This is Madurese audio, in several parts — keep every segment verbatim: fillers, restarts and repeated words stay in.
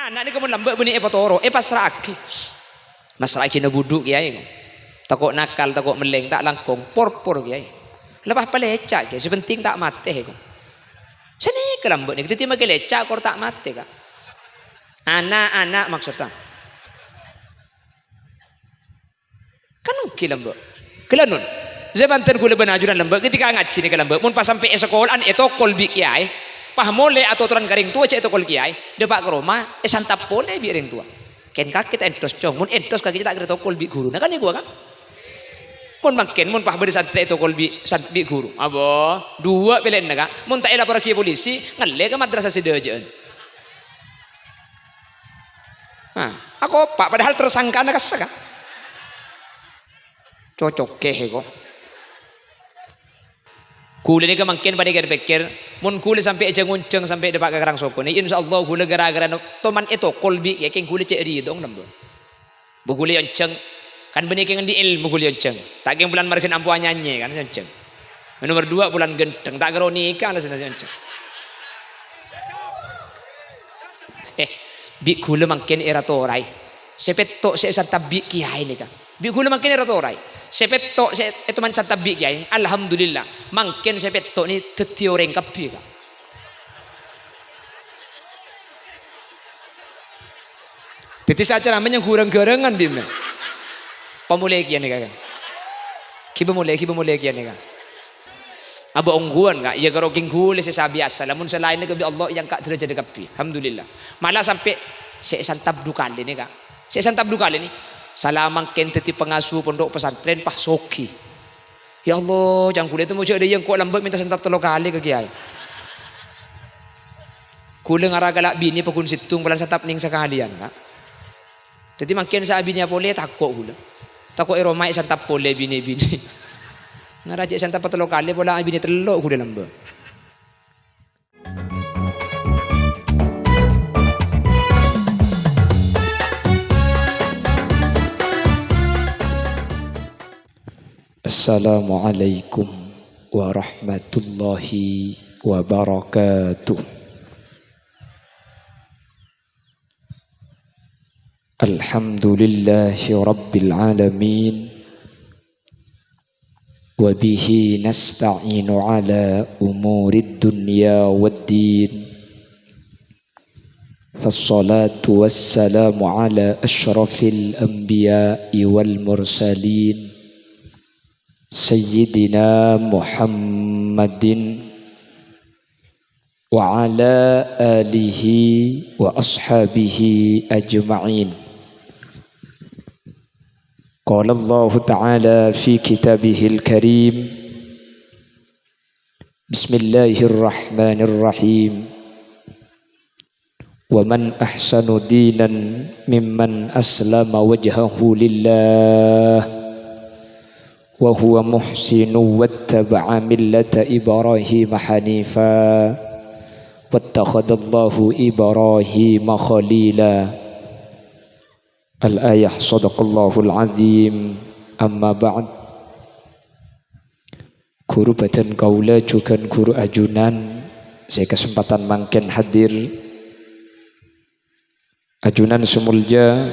Ana' nèka mon lambâ' bânnè èpatoro', èpassra'aghi. Massra'aghina budhu', Kèyaè. Tako' nakal, tako' mellèng, ta' langkong, porpor, Kèyaè. Lepas palecca', Kèyaè, sè penting ta' matè, ko. Sanèka lambâ' nèka, dhâddhi makè lecca', kor ta' matè, Ka'. Ana'-ana' maksodda. Kan ènggi lambâ'. Ghellâ' nun. Zaman ten ghulâ bân ajunan lambâ', ketika ngajhi nèka lambâ', mon pas sampè' è sakola'an ètokol bi' kèyaè, pas molè atotoran ka rèng towa jhâ' ètokol kèyaè, dâpa' ka roma èsantap polè bi' rèng towa. Kèng kakè ta' entos, Cong. Mon entos kakè ta' kèra ètokol bi' ghuruna, kan ènggi, kan? Mon mangkèn, mon pas bâdâ santrè ètokol bi' san-, bi' ghuru. Apa? Duwâ' pèlèyanna, Ka'. Mon ta' èlaporraghi polisi, ngallè ka madrasah sè dâjâ'ân. Nah, akopa', padahal tersangkana kassa', Ka'. Cocok kèya, ko. Ghulâ nèka mangkèn padâ kèr-pèkkèr, mon ghulâ sampè' jhâng-onjhâng sampè' dâpa' ka Karangsokona, insyaallah ghulâ ghârâ-ghârâna toman ètokol bi' kèyaè, kèng ghulâ cè' ridho lambâ'. Bâ ghulâ èonjhâng, kan bânnè kèng andi' èlmo ghulâ èonjhâng. Ta' kèng bulân marghâna ampo anyanyè, kan, sè èonjhâng. Nomer duwâ' bulân ghântheng, ta' kèra nèka alasanna sè èonjhâng. Eh, bi' ghulâ mangkèn èra toraè. Sè pètto' sè èsantap bi' kèyaè nèka. Bi' ghulâ mangkèn èra toraè. Sè pètto' sè ètoman èsantap bi' kèyaè. Alhamdulillah. Mangkèn sè pètto' nè dhâddhi orèng kabbhi, Ka'. Dhâddhi sè acaramah nyang ghurâng-ghurângan, bi' mè. Pamolè kèya nèka, Ka'. Ghibâ molè, ghibâ molè kèya nèka. Abâ' ongghuwân, Ka', iyâ karo kèng ghulâ sè sabiyasa. Lamon sè laènna kabbhi Allah èangka' dârâjhâddhâ kabbhi. Alhamdulillah. Mala sampè' sè èsantap du kalè nè, Ka'. Sè èsantap du kalè nè. Sala mangkèn dhâddhi pangasuh pondhuk pesantren pas soghi. Ya Allah, ca'na ghulâ ètemmo jhâ' dâ' iyâ engko' lambâ' mènta santap tello kalè ka kèyaè. Ghulâ ngara kala' binè paggun sèttong, polana santap nèng sakalèyan, Ka'. Dhâddhi mangkèn sè abinèya polè tako' ghulâ. Tako' è roma èsantap polè binè-binè. Ngara jhâ' santap patello kalè, pola abinè tello' ghulâ lambâ'. Assalamualaikum warahmatullahi wabarakatuh. Alhamdulillahi rabbil alamin. Wa bihi nasta'inu ala umurid dunya waddin. Fassalatu wassalamu ala asyrafil anbiya'i wal mursalin, Sayyidina Muhammadin wa ala alihi wa ashabihi ajma'in. Qala Allahu ta'ala fi kitabihil karim, Bismillahirrahmanirrahim. Wa man ahsanu dinan mimman aslama wajhahu lillah wa huwa muhsinu wattaba'a millata Ibrahim hanifa wattakhadallahu Ibrahima khalila. Al-ayah, sadaqallahul azim. Amma ba'd. Ghuru bhâdhân kaulâ jhughân ghuru ajunan sè kasempadhân mangkèn hadir. Ajunan sè molja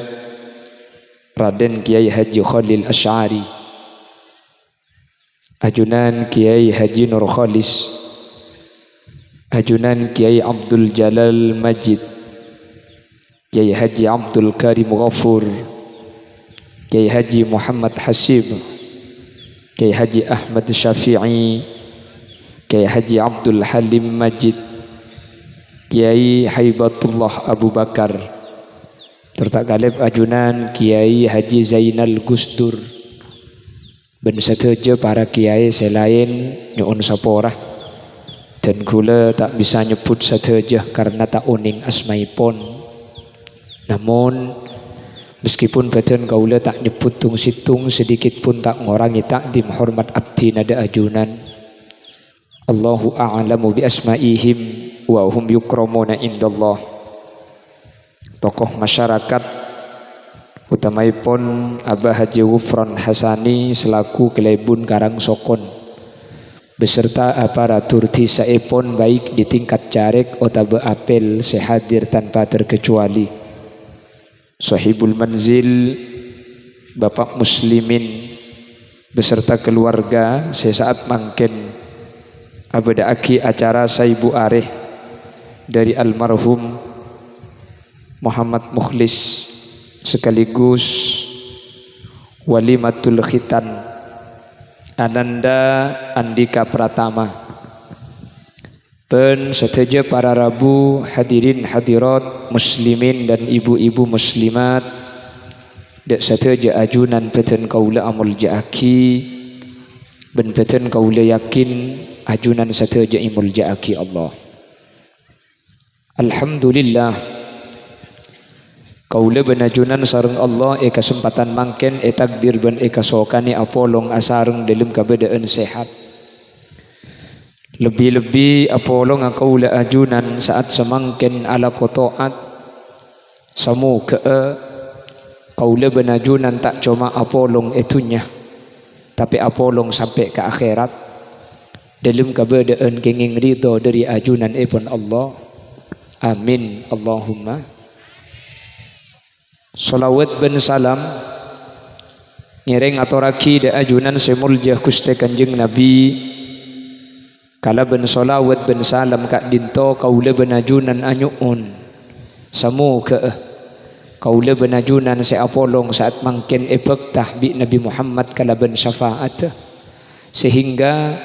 Raden Kiai Haji Khalil Asy'ari. Ajunan Kiai Haji Nur Khalis. Ajunan Kiai Abdul Jalal Majid. Kiai Haji Abdul Karim Ghafur, Kiai Haji Muhammad Hasib, Kiai Haji Ahmad Syafi'i, Kiai Haji Abdul Halim Majid, Kiai Haibatullah Abu Bakar, serta kalèp ajunan Kiai Haji Zainal Gusdur. Bân sadhâjâ para kiyaè sè laèn nyo'on sapora. Dân kaulâ ta' bisa nyebbhut sadhâjâ karna ta' onèng asmaèpon. Namon, meskipun bhâdhân kaulâ ta' nyebbhut tong-sèttong, sedikit pun ta' ngorangè ta'dhim hormat abdhina dâ' ajunan. Allahu a'lamu bi asma'ihim wa hum yukramuna indallah. Tokoh masyarakat, utamaèpon Abah Haji Ghufron Hasani selaku kalèbun Karangsokon, beserta aparatur dhisaèpon baik di tingkat carèk otabâ apel sè hadir tanpa terkecuali. Sohibul manzil, Bapak Muslimin beserta keluarga sè sa'at mangkèn abâdâ'aghi acara saèbu arè dâri almarhum Muhammad Mukhlis sekaligus walimatul khitan Ananda Andika Pratama. Bân sadhâjâ para rabu, hadirin hadirat, muslimin dan ibu-ibu muslimat, dâ' sadhâjâ ajunan bâdân kaulâ amolja'aghi, bân bâdân kaulâ yakin ajunan sadhâjâ èmolja'aghi Allah. Alhamdulillah, kaulâ bân ajunan sareng Allah è kasempadhân mangkèn ètakdir bân èkasokanè apolong asareng dâlem kabâdâ'ân sehat. Lebbi-lebbi apolonga kaulâ ajunan sa'at samangkèn alako to'at. Samoghâ'â kaulâ bân ajunan ta' coma apolong è dhunnya, tapè apolong sampè' ka akhèrat, dâlem kabâdâ'ân kèngèng ridho dâri ajunanèpon Allah. Amin, Allahumma. Shalawat bân salam ngèrèng atorraghi dâ' ajunan sè molja Ghustè Kanjeng Nabi. Kalabân shalawat bân salam ka'dinto kaulâ bân ajunan anyo'on. Samoghâ'â kaulâ bân ajunan sè apolong sa'at mangkèn èbhâkta bi' Nabi Muhammad kalabân syafa'atta, sehingga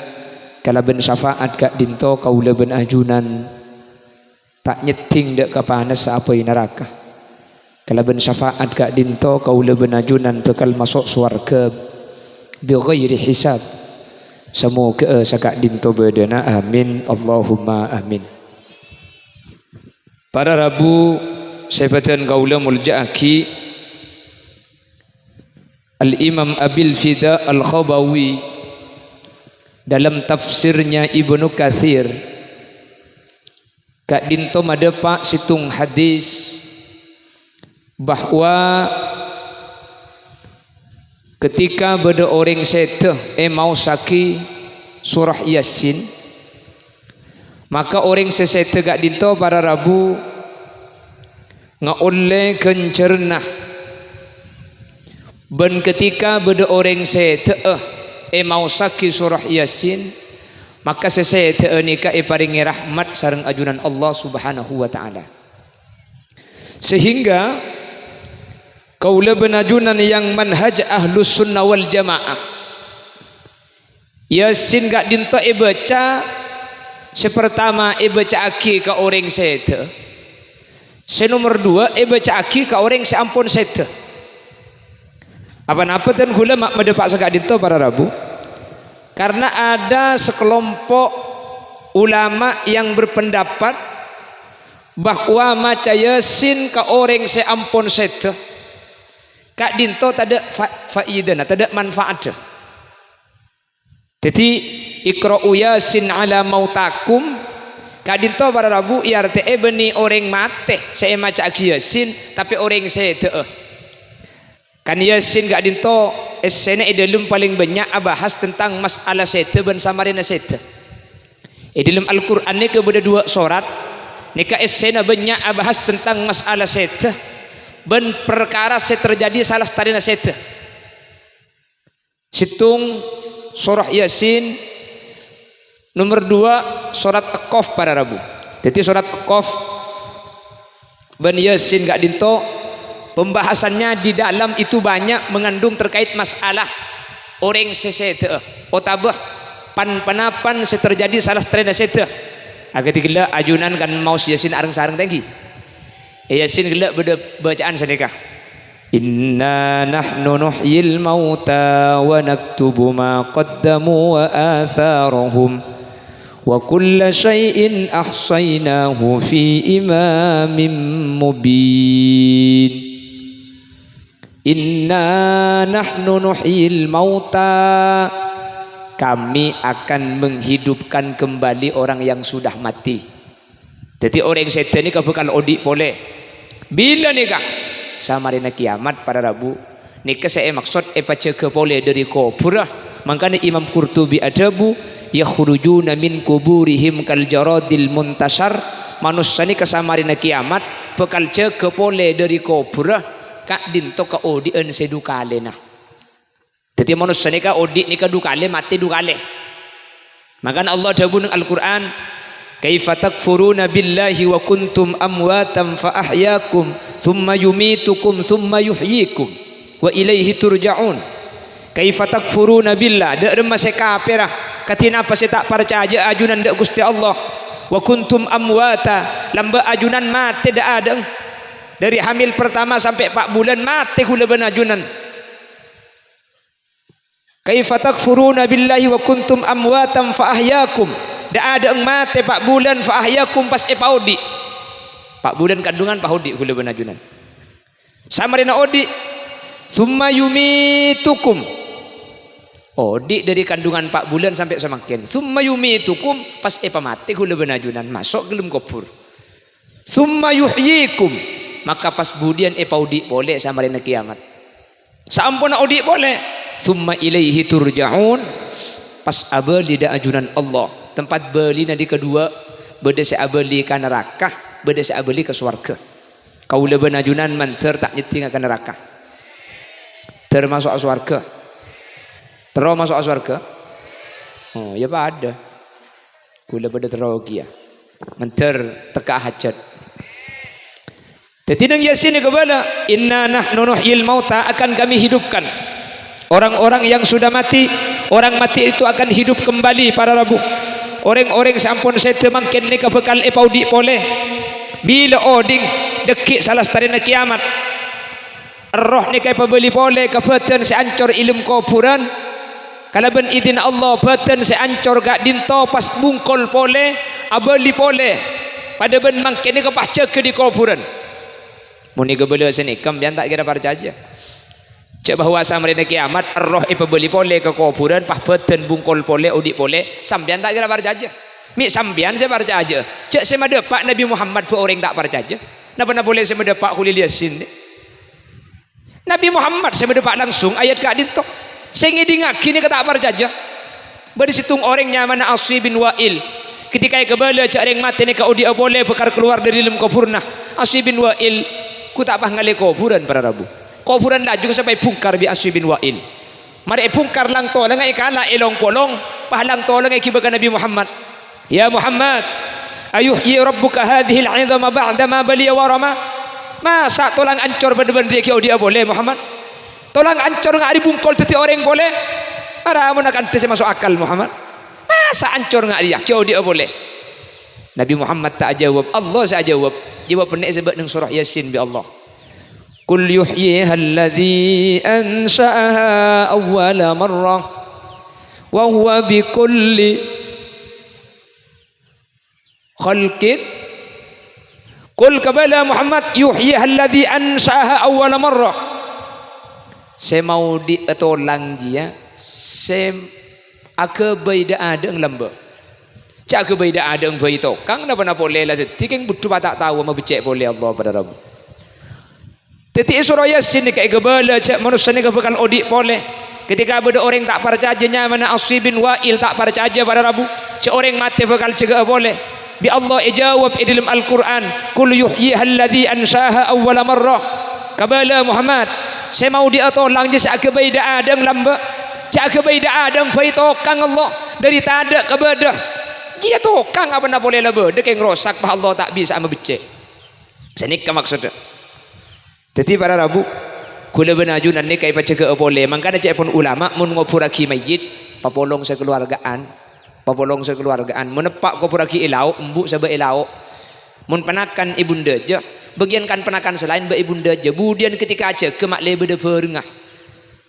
kalabân syafa'at ka'dinto kaulâ bân ajunan ta' nyèddhing dâ' ka panassa apoy naraka. Kalabân syafa'at ka'dinto kaulâ bân ajunan bhâkal maso' sowarghâ bi ghairi hisab. Samoghâ'â saka'dinto bâdâna. Amin, Allahumma amin. Para rabu sè bâdân kaulâ molja'aghi, Al-Imam Abil Fida Al-Khabawi dalam tafsirnya Ibnu Katsir ka'dinto madhâpa' sèttong hadis bahwa ketika bâdâ orèng sèdhâ èmaossaghi surah Yasin, maka orèng sè sèdhâ ka'dinto para rabu ngaollè ghânjhârânna. Bân ketika bâdâ orèng sèdhâ'â èmaossaghi surah Yasin, maka sè sèdhâ'â nèka èparèngè rahmat sareng ajunan Allah Subhanahu wa Ta'ala. Sehingga kaulâ bân ajunan yang manhaj Ahlus Sunnah wal Jamaah, Yasin ka'dinto èbâca, sè partama èbâca'aghi ka orèng sèdhâ, sè nomer duwâ' èbâca'aghi ka orèng sè ampon sèdhâ. Apa-napa dhân kaulâ ma-, madhâpa' saka'dinto para rabu? Karena ada sekelompok ulama yang berpendapat bahwa maca Yasin ka orèng sè ampon sèdhâ, ka'dinto tadâ' fa-, faidana, tadâ' manfaatdhâ. Dhâddhi, "Iqra'u Yasin ala mautakum." Ka'dinto para rabu èartè'è bânnè orèng matè sè èmaca'aghi Yasin, tapè orèng sèdhâ'â. Kan Yasin ka'dinto èssèna è dâlem palèng bânnya' abahas tentang mas'ala sèdhâ bân samarèna sèdhâ. È dâlem Al-Qur'an nèka bâdâ duwâ' sorat, nèka èssèna bânnya' abahas tentang mas'ala sèdhâ bân parkara sè terjadi salastarèna sèdhâ. Sèttong, surah Yasin. Nomer duwâ', surat Qaf para rabu. Dhâddhi, surat Qaf bân Yasin ka'dinto pembahasannya di dalam itu banyak mengandung terkait masalah orèng sè sèdhâ'â otabâ pan-panapan sè terjadi salastarèna sèdhâ. Akadhi ghellâ' ajunan kan maos Yasin areng-sareng ta' ènggi. È Yasin ghellâ' bâdâ bâcaan sanèka. "Inna nahnu nuhyil mauta wa naktubu ma qaddamu wa atharahum. Wa kulla syai'in ahsaynahu fi imamin mubin." "Inna nahnu nuhyil mauta." Kami akan menghidupkan kembali orang yang sudah mati. Dhâddhi, orèng sèdhâ nèka bhâkal odi' polè. Bilâ nèka? Samarèna kiyamat, para rabu. Nèka sè èmaksod èpajâgâ polè dâri kobhurrâ. Mangkana Imam Qurtubi adhâbu, "Yakhrujuna min quburihim kal jaradil muntashar." Manossa nèka samarèna kiyamat bhâkal jâgâ polè dâri kobhurrâ. Ka'dinto kaodi'an sè du kalèna. Dhâddhi manossa nèka odi' nèka du kalè, matè du kalè. Mangkana Allah dhâbu neng Al-Qur'an, "Kaifa takfuruna billahi wa kuntum amwatan fa ahyakum, tsumma yumitukum, tsumma yuhyikum, wa ilaihi turja'un." "Kaifa takfuruna billah," dâ' remma sè kapèra, kadhi napa sè ta' parcajâ ajunan dâ' Ghustè Allah, "wa kuntum amwata," lambâ' ajunan matè dâ'-adâ'eng. Dâri hamil pertama sampè' pa' bulân matè ghulâ bân ajunan. "Kaifa takfuruna billahi wa kuntum amwatan fa ahyakum." Dâ'-adâ'eng matè pa' bulân, fa ahyakum, pas èpaodi'. Pa' bulân kandungan paodi' ghulâ bân ajunan. Samarèna odi', "Tsumma yumitukum." Odi' dâri kandungan pa' bulân sampè' samangkèn. "Tsumma yumitukum," pas èpamatè ghulâ bân ajunan, maso' ghâlem kobhur. "Tsumma yuhyikum," maka pas budiyân èpaodi' polè samarèna kèyamat. Saamponna odi' polè, "tsumma ilaihi turja'un," pas abâli dâ' ajunan Allah. Tempat bâlina dhi kaduwâ', bâdâ sè abâli ka naraka, bâdâ sè abâli ka sowarghâ. Kaulâ bân ajunan mandhâr ta' nyeddhingnga ka naraka. Dhâr maso'a sowarghâ. Terro maso'a sowarghâ. Oh, ya padâ. Kaulâ padâ terro kèya. Mandhâr tekka hajat. Dhâddhi neng Yasin èkabâlâ, "Inna nahnu nuhyil mauta," akan Kami hidupkan orang-orang yang sudah mati, orang mati itu akan hidup kembali, para rabu. Orèng-orèng sè ampon sèdhâ mangkèn nèka bhâkal èpaodi' polè. Bilâ odi', dhâggi' salastarèna kèyamat. Erroh nèka èpabâli polè ka bhâdhân sè ancor è lem kobhurân. Kalabân idinna Allah, bhâdhân sè ancor ka'dinto pas bungkol polè, abâli polè. Padâ bân mangkèn nèka pas jâgâ dhi kobhurân. Mon èkabâlâ sanèka, sampèyan ta' kèra parcajâ. Jhâ' bahwa samarèna kèyamat, erroh èpabâli polè ka kobhurân, pas bhâdhân bungkol polè, odi' polè, sampèyan ta' kèra parcajâ. Mè' sampèyan sè parcajâ, jhâ' sè madâpa' Nabbhi Muhammad bâ' orèng ta' parcajâ. Napa-napa polè sè madâpa' Kholil Yasin nè? Nabbhi Muhammad sè madâpa' langsung ayat ka'dinto. Sè ngèdingngaghi nèka ta' parcajâ. Bâdâ sèttong orèng nyamana Asy bin Wa'il. Ketika èkabâlâ jhâ' rèng matè nèka odi'â polè bhâkal kalowar dâri lem kobhurna. Asy bin Wa'il, ghu ta' pas ngalè kobhurân, para rabu. Kobhurân lajung sampè' èbhungkar bi' Asy bin Wa'il. Marè èbhungkar, lang-tolangnga èkala' è long-polong, pas lang-tolangnga èghibâ ka Nabbhi Muhammad. "Ya Muhammad, ayuhyi rabbuka hadzihil 'idhama ba'da ma baliya wa rama?" Masa' tolang ancor bân-bân rèya ghi' odi'â polè, Muhammad? Tolang ancor nga' arè bungkol dhâddhi orèng polè? Mara mon akantha sè maso' akal, Muhammad. Masa' ancor nga' rèya ghi' odi'â polè? Nabbhi Muhammad ta' ajâwâb, Allah sè ajâwâb. Jâwâb pènè' sè bâ' neng soro Yasin bi' Allah. "Qul yuhyiha alladzi ansha'aha awwala marrah, wa huwa bikulli khalqin." Qul, kabâlâ Muhammad, "yuhyiha alladzi ansha'aha awwala marrah." Sè maodi'â tolang jiyâ, sè aghâbây dâ'-adâ'eng lambâ'. Jhâ' aghâbây dâ'-adâ'eng bhâi tokang, napa-napa polè la dhâddhi, kèng budhu pa' ta' tao mabeccè' polè Allah, para rabu. Dhâddhi è soro Yasin nèka èkabâlâ jhâ' manossa nèka bhâkal odi' polè. Ketika bâdâ orèng ta' parcajâ nyamana Asy bin Wa'il, ta' parcajâ, para rabu, jhâ' orèng matè bhâkal jâgâ'â polè. Bi' Allah èjâwâb è dâlem Al-Qur'an, "Qul yuhyiha alladzi ansha'aha awwala marrah." Kabâlâ Muhammad, sè maodi'â tolang jiyâ sè aghâbây dâ'-adâ'eng lambâ', jhâ' aghâbây dâ'-adâ'eng bhâi tokang Allah, dâri tadâ' ka bâdâ. Jiyâ tokang apa-napa polè la bâdâ, kèng rosak, bâ Allah ta' bisa'a mabeccè'. Sanèka maksoddhâ. Dhâddhi, para rabu, kaulâ bân ajunan nèka èpajâgâ'â polè. Mangkana ca'èpon ulama, mon ngoburraghi mayyit, papolong sakalowarga'an. Papolong sakalowarga'an. Mon eppa' koburraghi è lao', embu' sabâ' è lao'. Mon panakan è bundhâjâ, bâgiyân kan panakan sè laèn bâ' è bundhâjâ. Budiyân ketika ajâgâ ma'lè bâdâ bhârengnga.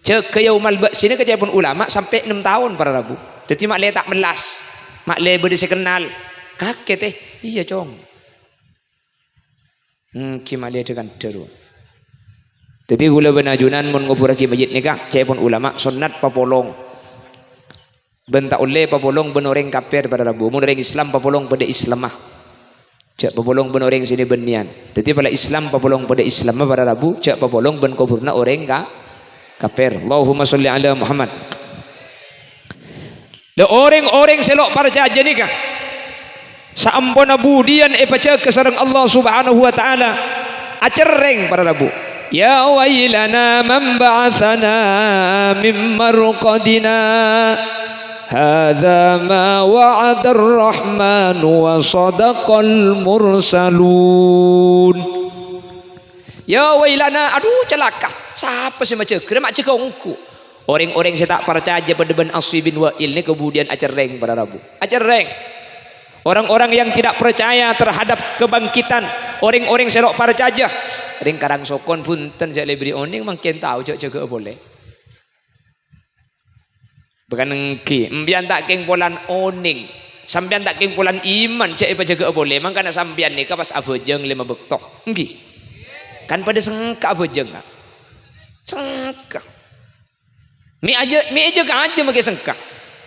Jâgâ yaumal ba'si nèka ca'èpon ulama sampè' ennem taon, para rabu. Dhâddhi ma'lè ta' mellas. Ma'lè bâdâ sè kennal. Kakè, tè. Iyâ, Cong. Èngghi ma'lè dâ-kandhâ rowa. Dhâddhi kaulâ bân ajunan mon ngoburraghi mayyit nèka, ca'èpon ulama, sonnat papolong. Bân ta' ollè papolong bân orèng kafir, para rabu. Mon orèng Islam papolong padâ Islamma. Jhâ' papolong bân orèng sè nè-bânnèyan. Dhâddhi pola Islam papolong padâ Islamma, para rabu, jhâ' papolong bân koburna orèng ka-, kafir. Allahumma sholli ala Muhammad. Lha, orèng-orèng sè lo' parcajâ nèka, saamponna budiyân èpajâgâ sareng Allah Subhanahu wa Ta'ala, acerrèng, para rabu. يا ويلنا من بعثنا من مرقدنا. هذا ما وعد الرحمن وصدق المرسلون. Ya wailana, adhu calaka. Sapa sè majâgâ? Ma' jâgâ ongghu. Orèng-orèng sè ta' parcajâ padâ bân Asy bin Wa'il nèka budiyân acerrèng para rabu. Acerrèng. Orang-orang yang tidak percaya terhadap kebangkitan, orèng-orèng sè lo' parcajâ. Rèng Karangsokon bhunten jhâ' lè bâri' onèng mangkèn tao jhâ' jâgâ'â polè. Bâkana ènggi, sampèyan ta' kèng polana onèng, sampèyan ta' kèng polana iman jhâ' èpajâgâ'â polè, mangkana sampèyan nèka pas abhâjâng lèma bâkto. Ènggi. Kan padâ sengka abhâjâng, Ka'? Sengka. Mè' ajâ, mè' ajâ kajâ makè sengka.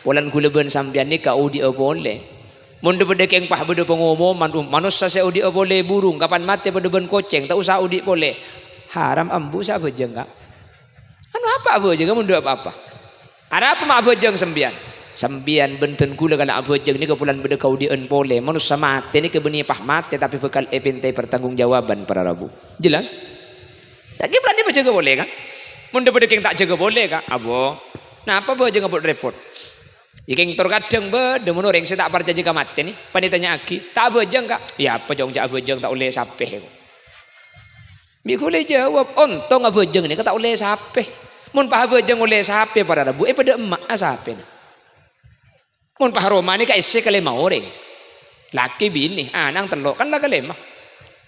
Polana ghulâ bân sampèyan nèka odi'â polè. Mon dhâ-, padâ kèng pas bâdâ pangomoman, um, manossa sè odi'â polè burung, kapan matè padâ bân kocèng, ta' osa odi' polè. Haram ambu sè abhâjâng, Ka'. Anu apa abhâjâng, mon dhâ' apa-apa. Arapa ma' abhâjâng sampèyan? Sampèyan bân dhân ghulâ kala abhâjâng nèka polana bâdâ kaodi'ân polè. Manossa matè nèka bânnè pas matè, tapè bhâkal èpènta'è pertanggungjawaban para rabu. Jelas? Ta' kèng polana èpajâgâ polè, Ka'? Mon dhâ-, padâ kèng ta' jâgâ polè, Ka'? Abo. Napa abhâjâng abut-rèpot? Yâ kèng tor kadhâng bâdâ mon orèng sè ta' parcajâ ka matè nè, panè tanya'aghi, "Ta' abhâjâng, Ka'?" "Yâ apa, Cong, jhâ' abhâjâng ta' ollè sapè, ko'." Bi' ghulâ èjâwâb, "Ontong abhâjâng nèka ta' ollè sapè." Mon pas abhâjâng ollè sapè para rabu, è padâ emma'a sapèna. Mon pas roma nèka èssè kalèma orèng. Lakè binè, ana'na tello', kan la kalèma.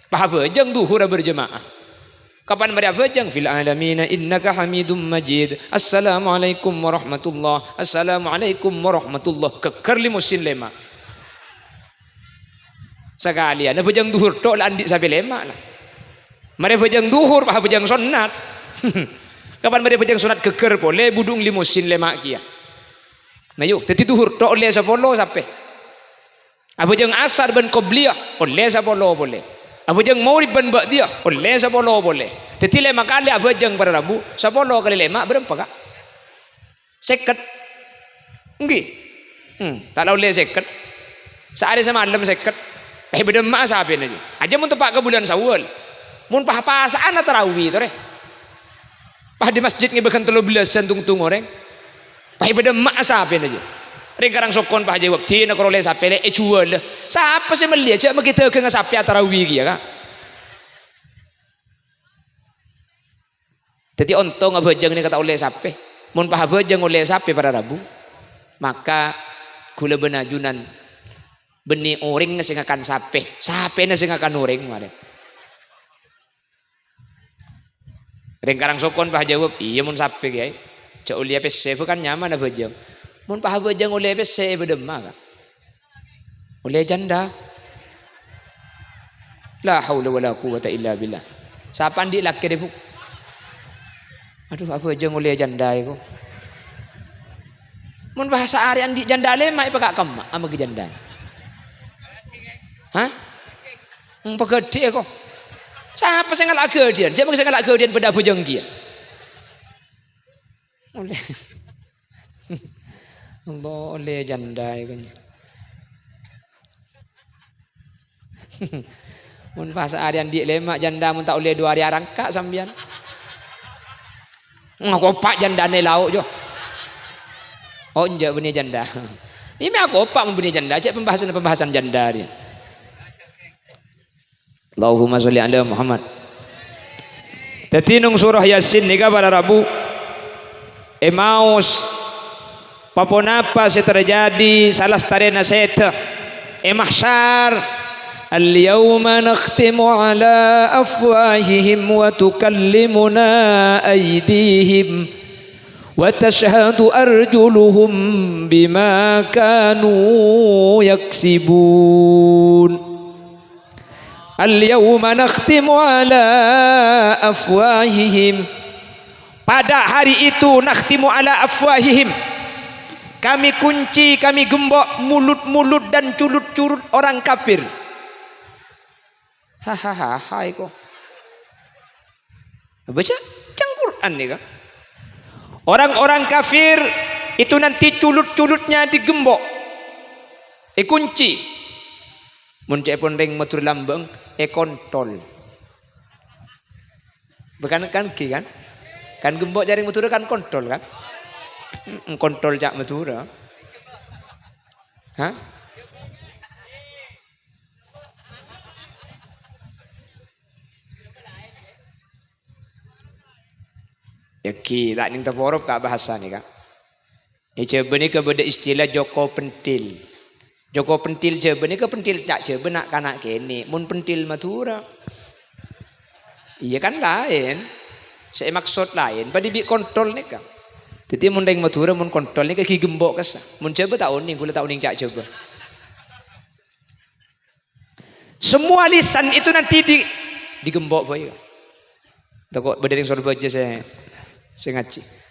Pas abhâjâng dhuhurra berjamaah. Kapan marè abhâjâng? "Fil alamina innaka hamidum majid. Assalamualaikum warahmatullah. Assalamualaikum warahmatullah." Ghâggâr limusin lèma'. Sakalèyan abhâjâng dhuhur tok la andi' sapè lèma' la. Marè abhâjâng dhuhur, pas abhâjâng sonnat. Kapan marè abhâjâng sonnat ghâggâr polè budhu'na limusin lèma' kèya. Nah, yu, dhâddhi dhuhur tok ollè sapolo sapè. Abhâjâng asar bân qobliyah, ollè sapolo polè. Abhâjâng maghrib bân ba'diyah, ollè sapolo polè. Dhâddhi lèma' kalè abhâjâng para rabu, sapolo kalè lèma' bârâmpa, Ka'? Sèket. Ènggi. Hmm, ta' la ollè sèket. Saarè samalem sèket. Eh, bâdâ emma'a sapèna, jâ. Ajâ mon teppa' ka bulân Syawal. Mon pa-, pasa'an atarawi, torè. Pas di masjid ngibâ ghân tello bellâsân tong-tong orèng. Pas bâdâ emma'a sapèna, jâ. Rèng Karangsokon pas jâwâb, "Dina karo ollè sapè lè èjhuwâlâ." Sapa sè mellèya? Jâ' makè dâgângnga sapè atarawi kèya, Ka'. Dhâddhi ontong abhâjâng nèka ta' ollè sapè. Mon pas abhâjâng ollè sapè para rabu, maka ghulâ bân ajunan bânnè orèng sè ngakan sapè, sapèna sè ngakan orèng marè. Rèng Karangsokon pas jâwâb, "Iyâ, mon sapè, Kèyaè. Jâ' ollèya pèssè, bhâkal nyaman abhâjâng." Mon pas abhâjâng ollè pèssè, è bâdâ emma'a, Ka'? Ollè janda. La haula wala quwwata illa billah. Sapa andi' lakè rè, Bu? Adhu, abhâjâng ollè janda èko. Mon pas saarè andi' janda lèma', èpaka' kemma, amaghi janda. Hah? Hmm, paghâdhi' èko. Sapa sè ngala' ghâdhiyân? Jâ' mangkè sè ngala' ghâdhiyân padâ abhâjâng kèya. Ollè. Engko' ollè janda èko. Mon pas saarè andi' lèma' janda, mon ta' ollè du arè arangka' sampèyan. Ngakopa' jandana è lao', Jo. Oh, enjâ' bânnè janda. Iyâ, mè' akopa' mon bânnè janda, cè' pembahasan-pembahasan janda rèya. Allahumma sholli ala Muhammad. Dhâddhi, neng surah Yasin nèka para rabu, èmaos pa-ponapa sè terjadi salastarèna sèdhâ è mahsyar. "Al-yauma nakhtimu ala afwahihim wa tukallimuna aydihim wa tashhadu arjuluhum bima kanu yaksibun." "Al-yauma nakhtimu ala afwahihim." Pada hari itu, nakhtimu ala afwahihim. Kami kunci, kami gembok mulut-mulut dan culut-culut orang kafir. Hahaha, èko. Baca, ca'na Quran nèka. Orang-orang kafir itu nanti culut-culutnya digembok, èkunci. Mon ca'èpon rèng Madhurâ Lambâng, èkontol. Bukan kan ghi kan? Kan gembok jhâ' rèng Madhurâ kan kontol kan? Mm, kontol ca' Madhurâ. Hah? Yâ ghi, ta' nèng taporop ka' bhâsana, Ka'. È Jhâbâ nèka bâdâ istilah joko pentil. Joko pentil Jhâbâ nèka pentil ca' Jhâbâ na'-kana' kènè', mon pentil Madhurâ. Iyâ kan laèn. Sè èmaksod laèn, padâ bi' kontol nèka. Dhâddhi mon rèng Madhurâ mon kontol nèka ghi gembok kassa. Mon Jhâbâ ta' onèng, kaulâ ta' onèng ca' Jhâbâ. Semua lisan itu nanti di, digembok, Boy. Tako' bâdâ rèng Sorbhâjâ sè, sè ngajhi.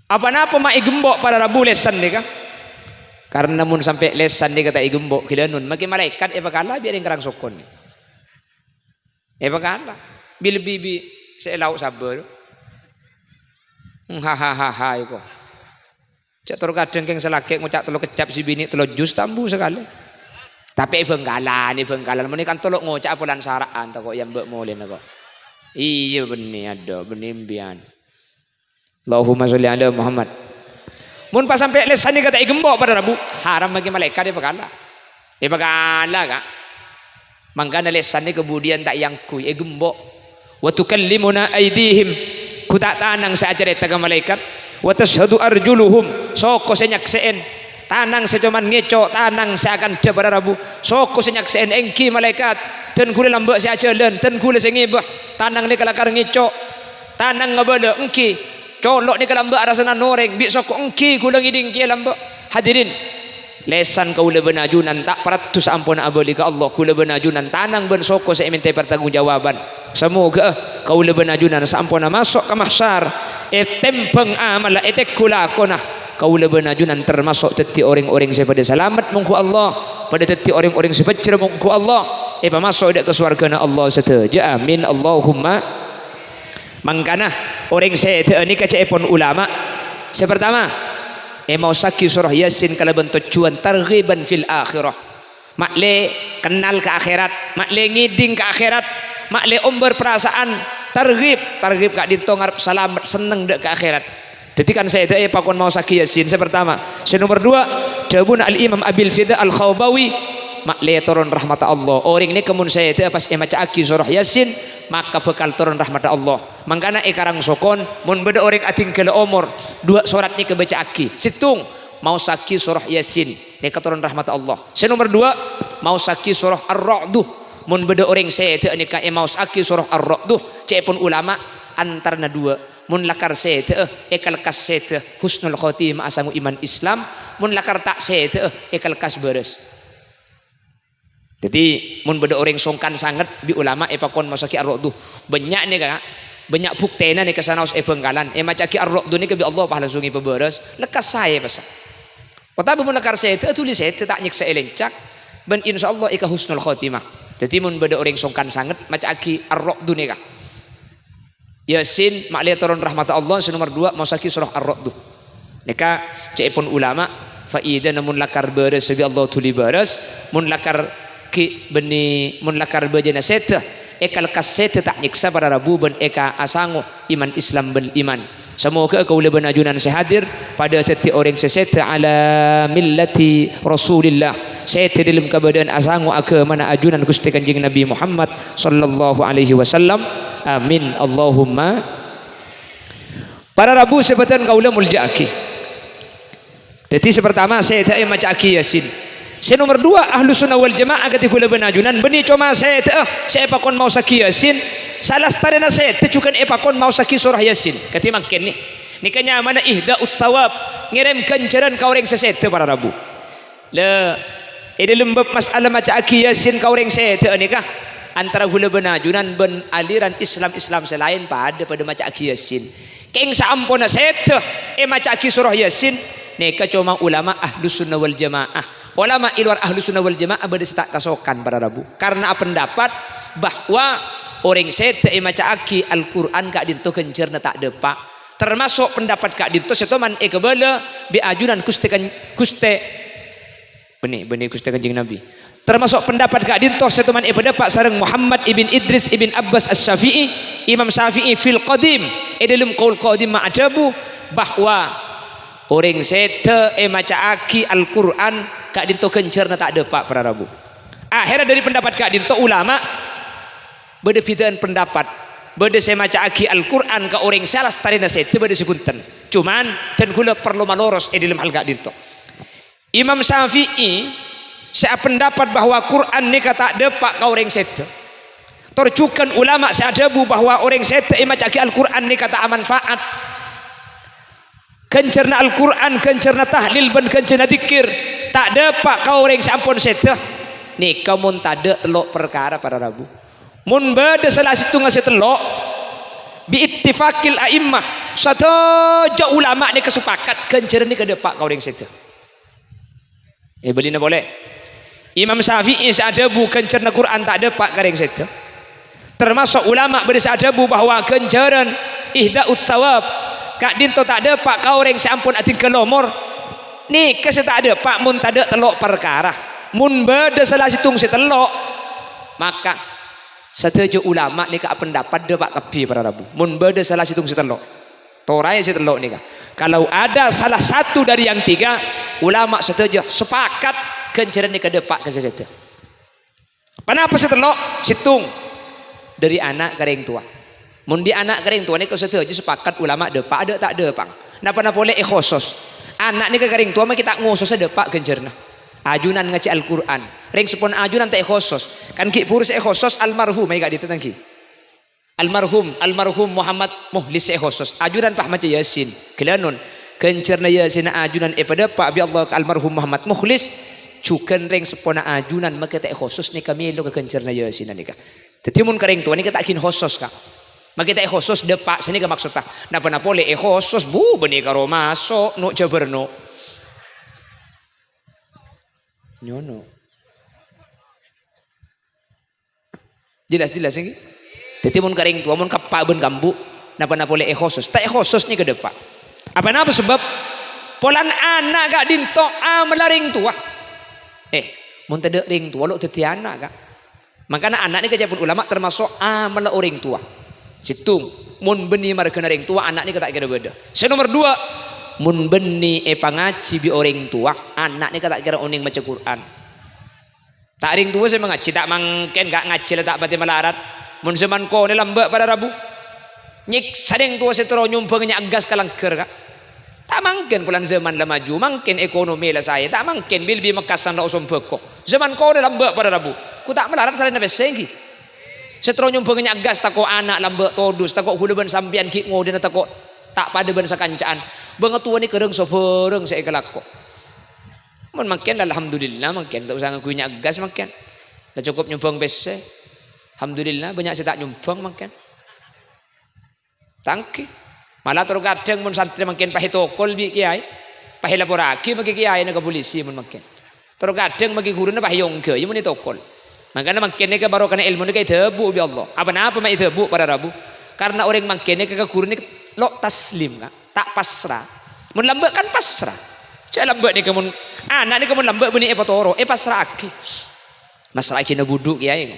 Apa-napa ma' ègembok para rabu lèsan nèka? Karna mon sampè' lèsan nèka ta' ègembok, ghilânon, makè malaèkat èpakala bi' rèng karang sokon. Èpakala. Bil-, bi' bi' sè èlao' sabâ. Hahahaha, iko. Cè' tor kadhâng kèng sè lakè' ngoca' tello keccap, sè binè' tello jus, tambu sakalè. Tapè è Bhângkalan, è Bhângkalan. Mon è kanto lo' ngoca' polana sara'an, tako' yâ mbâ' molèna ko'. Iyâ, bânnè, adhu, bânnè embiyan. Allahumma sholli ala Muhammad. Mon pas sampè' lèsan nèka ta' ègembok para rabu, haram makè malaèkat èpakala. Èpakala, Ka'. Mangkana lèsan nèka budiyân ta' èangghuy, ègembok. "Wa tukallimuna aidihim." Ghu ta' tanang sè acarèta ka malaèkat. "Wa tasyhadu arjuluhum." Soko sè nyaksè'è. Tanang sè coma ngèco', tanang sè akandhâ para rabu. Soko sè nyaksè'è, èngghi malaèkat. Dân ghulâ lambâ' sè ajhâlân, dân ghulâ sè ngèbâ. Tanang nèka lakar ngèco'. Tanang ngabâlâ, èngghi. Colo' nèka lambâ' arasana orèng, bi' soko èngghi ghulâ ngèdhing kèya lambâ'. Hadirin, lèsan kaulâ bân ajunan ta' paraddhu saamponna abâli ka Allah. Kaulâ bân ajunan tanang bân soko sè èmènta partanggungjawaban. Samoghâ'â kaulâ bân ajunan saamponna maso' ka mahsyar, ètèmbhâng amalla, ètegghu lakona. Kaulâ bân ajunan tamaso' dhâddhi orèng-orèng sè padâ salamet mongghu Allah, padâ dhâddhi orèng-orèng sè bhâjjhrâ mongghu Allah, èpamaso' dâ' ka sowarghâna Allah sadhâjâ. Amin, Allahumma. Mangkana, orèng sèdhâ'â nèka ca'èpon ulama. Sè partama, èmaossaghi surah Yasin kalabân tojjhuwân targhiban fil akhirah. Ma'lè kennal ka akhèrat, ma'lè ngèdhing ka akhèrat, ma'lè ombâr parasaan, targhib, targhib ka'dinto ngarep salamet, senneng dâ' ka akhèrat. Dhâddhi kan sèdhâ'â èpakon maossaghi Yasin. Sè partama. Sè nomer duwâ', dhâbuna Al-Imam Abil Fida Al-Khawbawi, ma'lè toron rahmatta Allah. Orèng nèka mon sèdhâ'â pas èmaca'aghi surah Yasin, maka bhâkal toron rahmatta Allah. Mangkana èkarang sokon, mon bâdâ orèng adhinggâlâ omor, duwâ' sorat nèka bâca'aghi. Sèttong, maossaghi surah Yasin, nèka toron rahmatta Allah. Sè nomer duwâ', maossaghi surah Ar-Ra'du. Mon bâdâ orèng sèdhâ'â nèka èmaossaghi surah Ar-Ra'du, ca'èpon ulama, antarana duwâ'. Mon lakar sèdhâ'â, èkalkas sèdhâ, husnul khotimah, asango iman Islam. Mon lakar ta' sèdhâ'â, èkalkas bârâs. Dhâddhi, mon bâdâ orèng songkan sanget, bi' ulama èpakon maossaghi Ar-Ra'du. Bânnya' nèka, Ka'. Bânnya' buktèna nèka sanaos è Bhângkalan. Èmaca'aghi Ar-Ra'du nèka bi' Allah pas langsung èpabârâs. Lekkas saè passa. Otabâ mon lakar sèdhâ, dhuli sèdhâ ta' nyèksa'è lèncak. Bân insyaallah èka husnul khotimah. Dhâddhi, mon bâdâ orèng songkan sanget, maca'aghi Ar-Ra'du nèka. Yasin, ma'lè toron rahmatta Allah, sè nomer duwâ', maossaghi surah Ar-Ra'du. Nèka ca'èpon ulama, faidana mon lakar bârâs bi' Allah dhuli bârâs, mon lakar ghi' bânnè, mon lakar bâjâna sèdhâ, èkalkas sèdhâ ta' nyèksa para rabu bân èkaasango iman Islam bân iman. Samoghâ kaulâ bân ajunan sè hadir padâ dhâddhi orèng sè sèdhâ ala millati Rasulillah, sèdhâ dâlem kabâdâ'ân asango aghâmana ajunan Ghustè Kanjeng Nabi Muhammad sallallahu alaihi wasallam. Amin. Allahumma. Para rabu sè bâdhân kaulâ molja'aghi. Dhâddhi, sè partama, sèdhâ'â èmaca'aghi Yasin. Sè nomer duwâ', Ahlus Sunnah wal Jamaah kadhi kaulâ bân ajunan, bânnè coma sèdhâ'â sè èpakon maossaghi Yasin, salastarèna sèdhâ jhughân èpakon maossaghi surah Yasin. Kadhi mangkèn, nè. Nèka nyamana ihda'us sawab, ngèrèm ghânjhârân ka orèng sè sèdhâ, para rabu. La, è dâlem bab mas'ala maca'aghi Yasin ka orèng sèdhâ'â nèka, antara kaulâ bân ajunan bân aliran Islam-Islam sè laèn padâ, padâ maca'aghi Yasin. Kèng saamponna sèdhâ èmaca'aghi surah Yasin, nèka coma ulama Ahlus Sunnah wal Jamaah. Ulama è lowar Ahlus Sunnah wal Jamaah bâdâ sè ta' kasokan para rabu. Karna apendapat bahwa orèng sèdhâ èmaca'aghi Al-Qur'an ka'dinto ghânjhârna ta' dâpa'. Tamaso' pendapat ka'dinto sè toman èkabâlâ bi' ajunan Ghustè Kan-, Ghustè Bânnè, bânnè Ghustè Kanjeng Nabi. Tamaso' pendapat ka'dinto sè toman èpadâpa' sareng Muhammad ibn Idris ibn Abbas Asy-Syafi'i, Imam Syafi'i fil qadim, è dâlem qaul qadim ma' adhâbu bahwa orèng sèdhâ èmaca'aghi Al-Qur'an ka'dinto ghânjhârânna ta' dâpa', para rabu. Akhèrra dâri pendapat ka'dinto ulama bâdâ bhidhâ'ân pendapat. Bâdâ sè maca'aghi Al-Qur'an ka orèng sè alastarèna sèdhâ, bâdâ sè bhunten. Cuman, dân kaulâ parlo maloros è dâlem hal ka'dinto. Imam Syafi'i sè apendapat bahwa Qur'an nèka ta' dâpa' ka orèng sèdhâ. Tor jhughân ulama sè adhâbu bahwa orèng sèdhâ èmaca'aghi Al-Qur'an nèka ta' amanfa'at. Ghânjhârânna Al-Qur'an, ghânjhârânna tahlil, bân ghânjhârânna dzikir ta' dâpa' ka orèng sè ampon sèdhâ. Nèka mon tadâ' tello' parkara, para rabu. Mon bâdâ sala sèttongnga sè tello', bi ittifaqil a'immah, sadhâjâ ulama nèka sepakat ghânjhârân nèka dâpa' ka orèng sèdhâ. Èbâlina polè. Imam Syafi'i sè adhâbu ghânjhârânna Qur'an ta' dâpa' ka orèng sèdhâ. Tamaso' ulama bâdâ sè adhâbu bahwa ghânjhârân ihda'us tsawab ka'dinto ta' dâpa' ka orèng sè ampon adhinggâl omor. Nèka sè ta' dâpa' mon tadâ' tello' parkara. Mon bâdâ sala sèttong sè tello', maka sadhâjâ ulama nèka apendapat dâpa' kabbhi, para rabu. Mon bâdâ sala sèttong sè tello'. Toraè sè tello' nèka. Kalau ada salah satu dari yang tiga, ulama sadhâjâ sepakat ghânjhârân nèka dâpa' ka sè sèdhâ. Ponapa sè tello'? Sèttong. Dâri ana' ka rèng towa. Mon dâri ana' ka rèng towa nèka sadhâjâ sepakat ulama dâpa', adâ' ta' dâpa'. Napa-napa polè èkhosos. Ana' nèka ka rèng towa makè ta' ngososa dâpa' ghânjhârânna. Ajunan ngajhi Al-Qur'an. Rèng seppona ajunan ta' èkhosos. Kan ghi' bhuru sè èkhosos almarhum, ayo ka'dinto ta' ènggi. Almarhum, almarhum Muhammad Mukhlis sè èkhosos. Ajunan pas maca Yasin. Ghâlânon. Ghânjhârânna Yasinna ajunan èpadâpa' bi' Allah ka almarhum Muhammad Mukhlis. Jhughân rèng seppona ajunan makè ta' èkhosos nèka mèlo ka ghânjhârânna Yasinna nèka. Dhâddhi mon ka rèng towa nèka ta' ghi' èkhosos, Ka'. Makè ta' èkhosos dâpa' sanèka maksodda. Napa-napa polè èkhosos, bu, bânnè karo maso', no' jhâbâr, no'. Nyono. Jelas-jelas, ènggi? Dhâddhi, mon ka rèng towa, mon ka eppa' bân ka embu', napa-napa polè èkhosos. Ta' èkhosos nèka dâpa'. Apa napa sebab? Polana ana' ka'dinto amalla rèng towa. Eh, mon tadâ' rèng towa, lo' dhâddhi ana', Ka'. Mangkana ana' nèka ca'èpon ulama tamaso' amalla orèng towa. Sèttong, mon bânnè marghâna rèng towa, ana' nèka ta' kèra bâdâ. Sè nomer duwâ', mon bânnè èpangajhi bi' orèng towa, ana' nèka ta' kèra onèng maca Qur'an. Ta' rèng towa sè mangajhi, ta' mangkèn, Ka', ngajhi la ta' patè malarat. Mon zaman konè lambâ' para rabu. Nyèksa rèng towa sè terro nyombhâng nya'aggas ka langghâr, Ka'. Ta' mangkèn polana zaman la maju, mangkèn ekonomi la saè, ta' mangkèn bil-, bi' Mekkasan la osom bhâko. Zaman konè lambâ' para rabu. Ghu ta' malarat sarèna pèssè, ènggi. Sè terro nyombhâng nya'aggas tako' ana' lambâ' todus, tako' ghulâ bân sampèyan ghi' ngodâna tako' ta' padâ bân sakanca'an. Bângatowa nèka rèng-sabhârâng sè èkalako. Mon mangkèn, alhamdulillah, mangkèn ta' osa ngangghuy nya'aggas mangkèn. La cokop nyombhâng pèssè. Alhamdulillah, bânnya' sè ta' nyombhâng mangkèn. Ta' ènggi. Mala tor kadhâng mon santrè mangkèn pas ètokol bi' kèyaè. Pas èlaporraghi maghi kèyaèna ka polisi mon mangkèn. Tor kadhâng maghi ghuruna pas èongghâi mon ètokol. Mangkana mangkèn nèka barokana èlmo nèka èdhâbu bi' Allah. Apa-napa ma' èdhâbu para rabu. Karna orèng mangkèn nèka ka ghuru nèka lo' taslim, Ka'. Ta' pasra. Mon lambâ' kan pasra. Jhâ' lambâ' nèka mon, ana' nèka mon lambâ' bânnè èpatoro, èpasra'aghi. Masra'aghina budhu, kèyaè.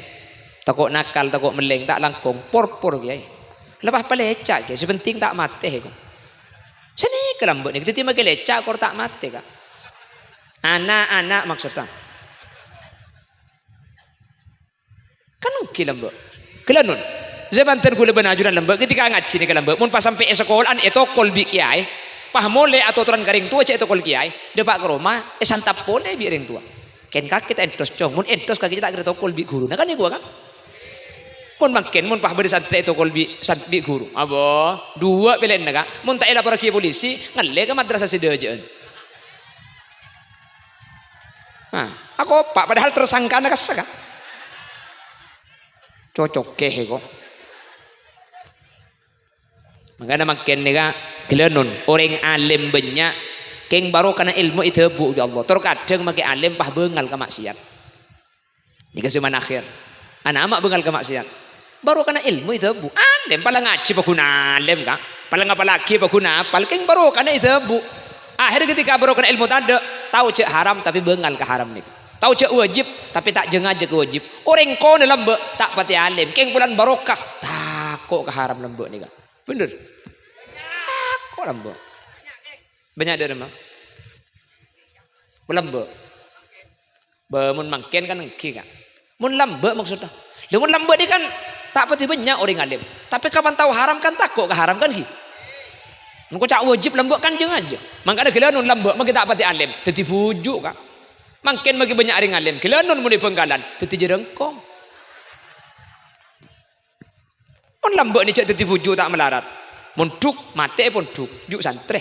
Tako' nakal, tako' mellèng, ta' langkong, porpor, kèyaè. La pas palèca', kèyaè, sè pentèng ta' matè, kèyaè. Sanèka lambâ' nèka, dhâddhi makè lèca' kor ta' matè, Ka'. Ana'-ana' maksodda. Kan ènggi lambâ'. Ghellâ' non. Zaman dhân ghulâ bân ajunan lambâ', ketika ngajhi nèka lambâ', mon pas sampè' è sakola'an ètokol bi' kèyaè, pas molè atotoran ka rèng towa jhâ' ètokol kèyaè, dâpa' ka roma, èsantap polè bi' rèng towa. Kèng kakè ta' entos, Cong. Mon entos kakè ta' kèra tokol bi' ghuruna, kan èkowa, Ka'? Mon mangkèn, mon pas bâdâ santrè ètokol bi', san-, bi' ghuru. Abâ, duwâ' pèlèyanna, Ka'. Mon ta' èlaporraghi polisi, ngallè ka madrasah sè dâjâ'ân. Nah, akopa', padahal tersangkana kassa', Ka'. Cocok kèh, kok. Mangkana mangkèn nèka, ghellâ' non, orèng alim bânnya', kèng barokana èlmo èdhâbu bi' Allah. Tor kadhâng makè alim pas bângal ka maksiat. Nèka zaman akhir. Ana' ma' bângal ka maksiat. Barokana èlmo èdhâbu. Alim, pala ngajhi paghun alim, Ka'. Pala ngapallaghi paghun apal, kèng barokana èdhâbu. Akhir ketika barokana èlmo tadâ', tao jhâ' haram, tapè bângal ka haram nèka. Tao jhâ' wajib, tapè ta' jhâ-ngajhâ ka wajib. Orèng konè lambâ' ta' patè alim, kèng polana barokah, ta' Tako' ka haram lambâ' nèka. Bhender. Tako' lambâ'. Bânnya' dâ' remma? Lambâ'. Bâ, mon mangkèn kan ènggi, Ka'. Mon lambâ' maksodda. Lha, mon lambâ' nèka kan ta' patè bânnya' orèng alim. Tapè kapan tao haram kan tako' ka haram kan, ghi? Engko' ca' wajib lambâ' kan jhâ-ngajhâ. Mangkana ghâlânon lambâ' maghi ta' patè alim, dhâddhi bhuju', Ka'. Mangkèn maghi bânnya' orèng alim, ghâlânon mon è Bhângkalan, dhâddhi jhârângkong. Mon lambâ' nè jhâ' dhâddhi bhuju' ta' malarat. Mondhuk, matè è pondhuk, jhâ' santrè.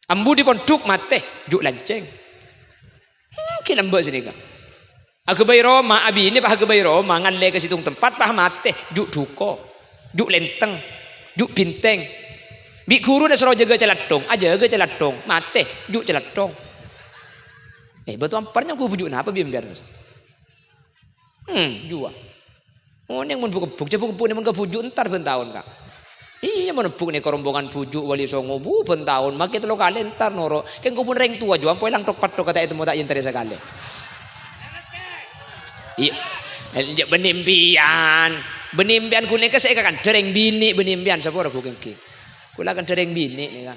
Ambu è pondhuk, matè, jhâ' lancèng. Hmm, ghi' lambâ' sanèka. Aghâbây roma, abinè pas aghâbây roma, ngallè ka sèttong tempat, pas matè, jhâ' dhukong, jhâ' lèntèng, jhâ' bhintèng. Bi' ghuruna soro jâgâ calathong, ajâgâ calathong, matè, jhâ' calathong. Eh, bâto ampar nyangko bhuju' napa bi' empèyan? Hmm, jhuwa. Onèng mon bu'-kebbhu', jhâ' bu'-kebbhu' nè mon ka bhuju' entar bân taon, Ka'. Iyâ, mon bu' nè ka rombongan bhuju' Wali Songo, bu, bân taon, makè tello kalè entar noro'. Kèng ko' pon rèng towa jhuwa, ampo èlang thok-petthok ka ta' ètemmo ta' èyentarè sakalè. Iyâ, jhâ' bânnè empèyan. Bânnè empèyan ghulâ nèka sè èkakandhâ rèng binè' bânnè empèyan, sapora bu' kènggi. Ghulâ akandhâ rèng binè' nèka.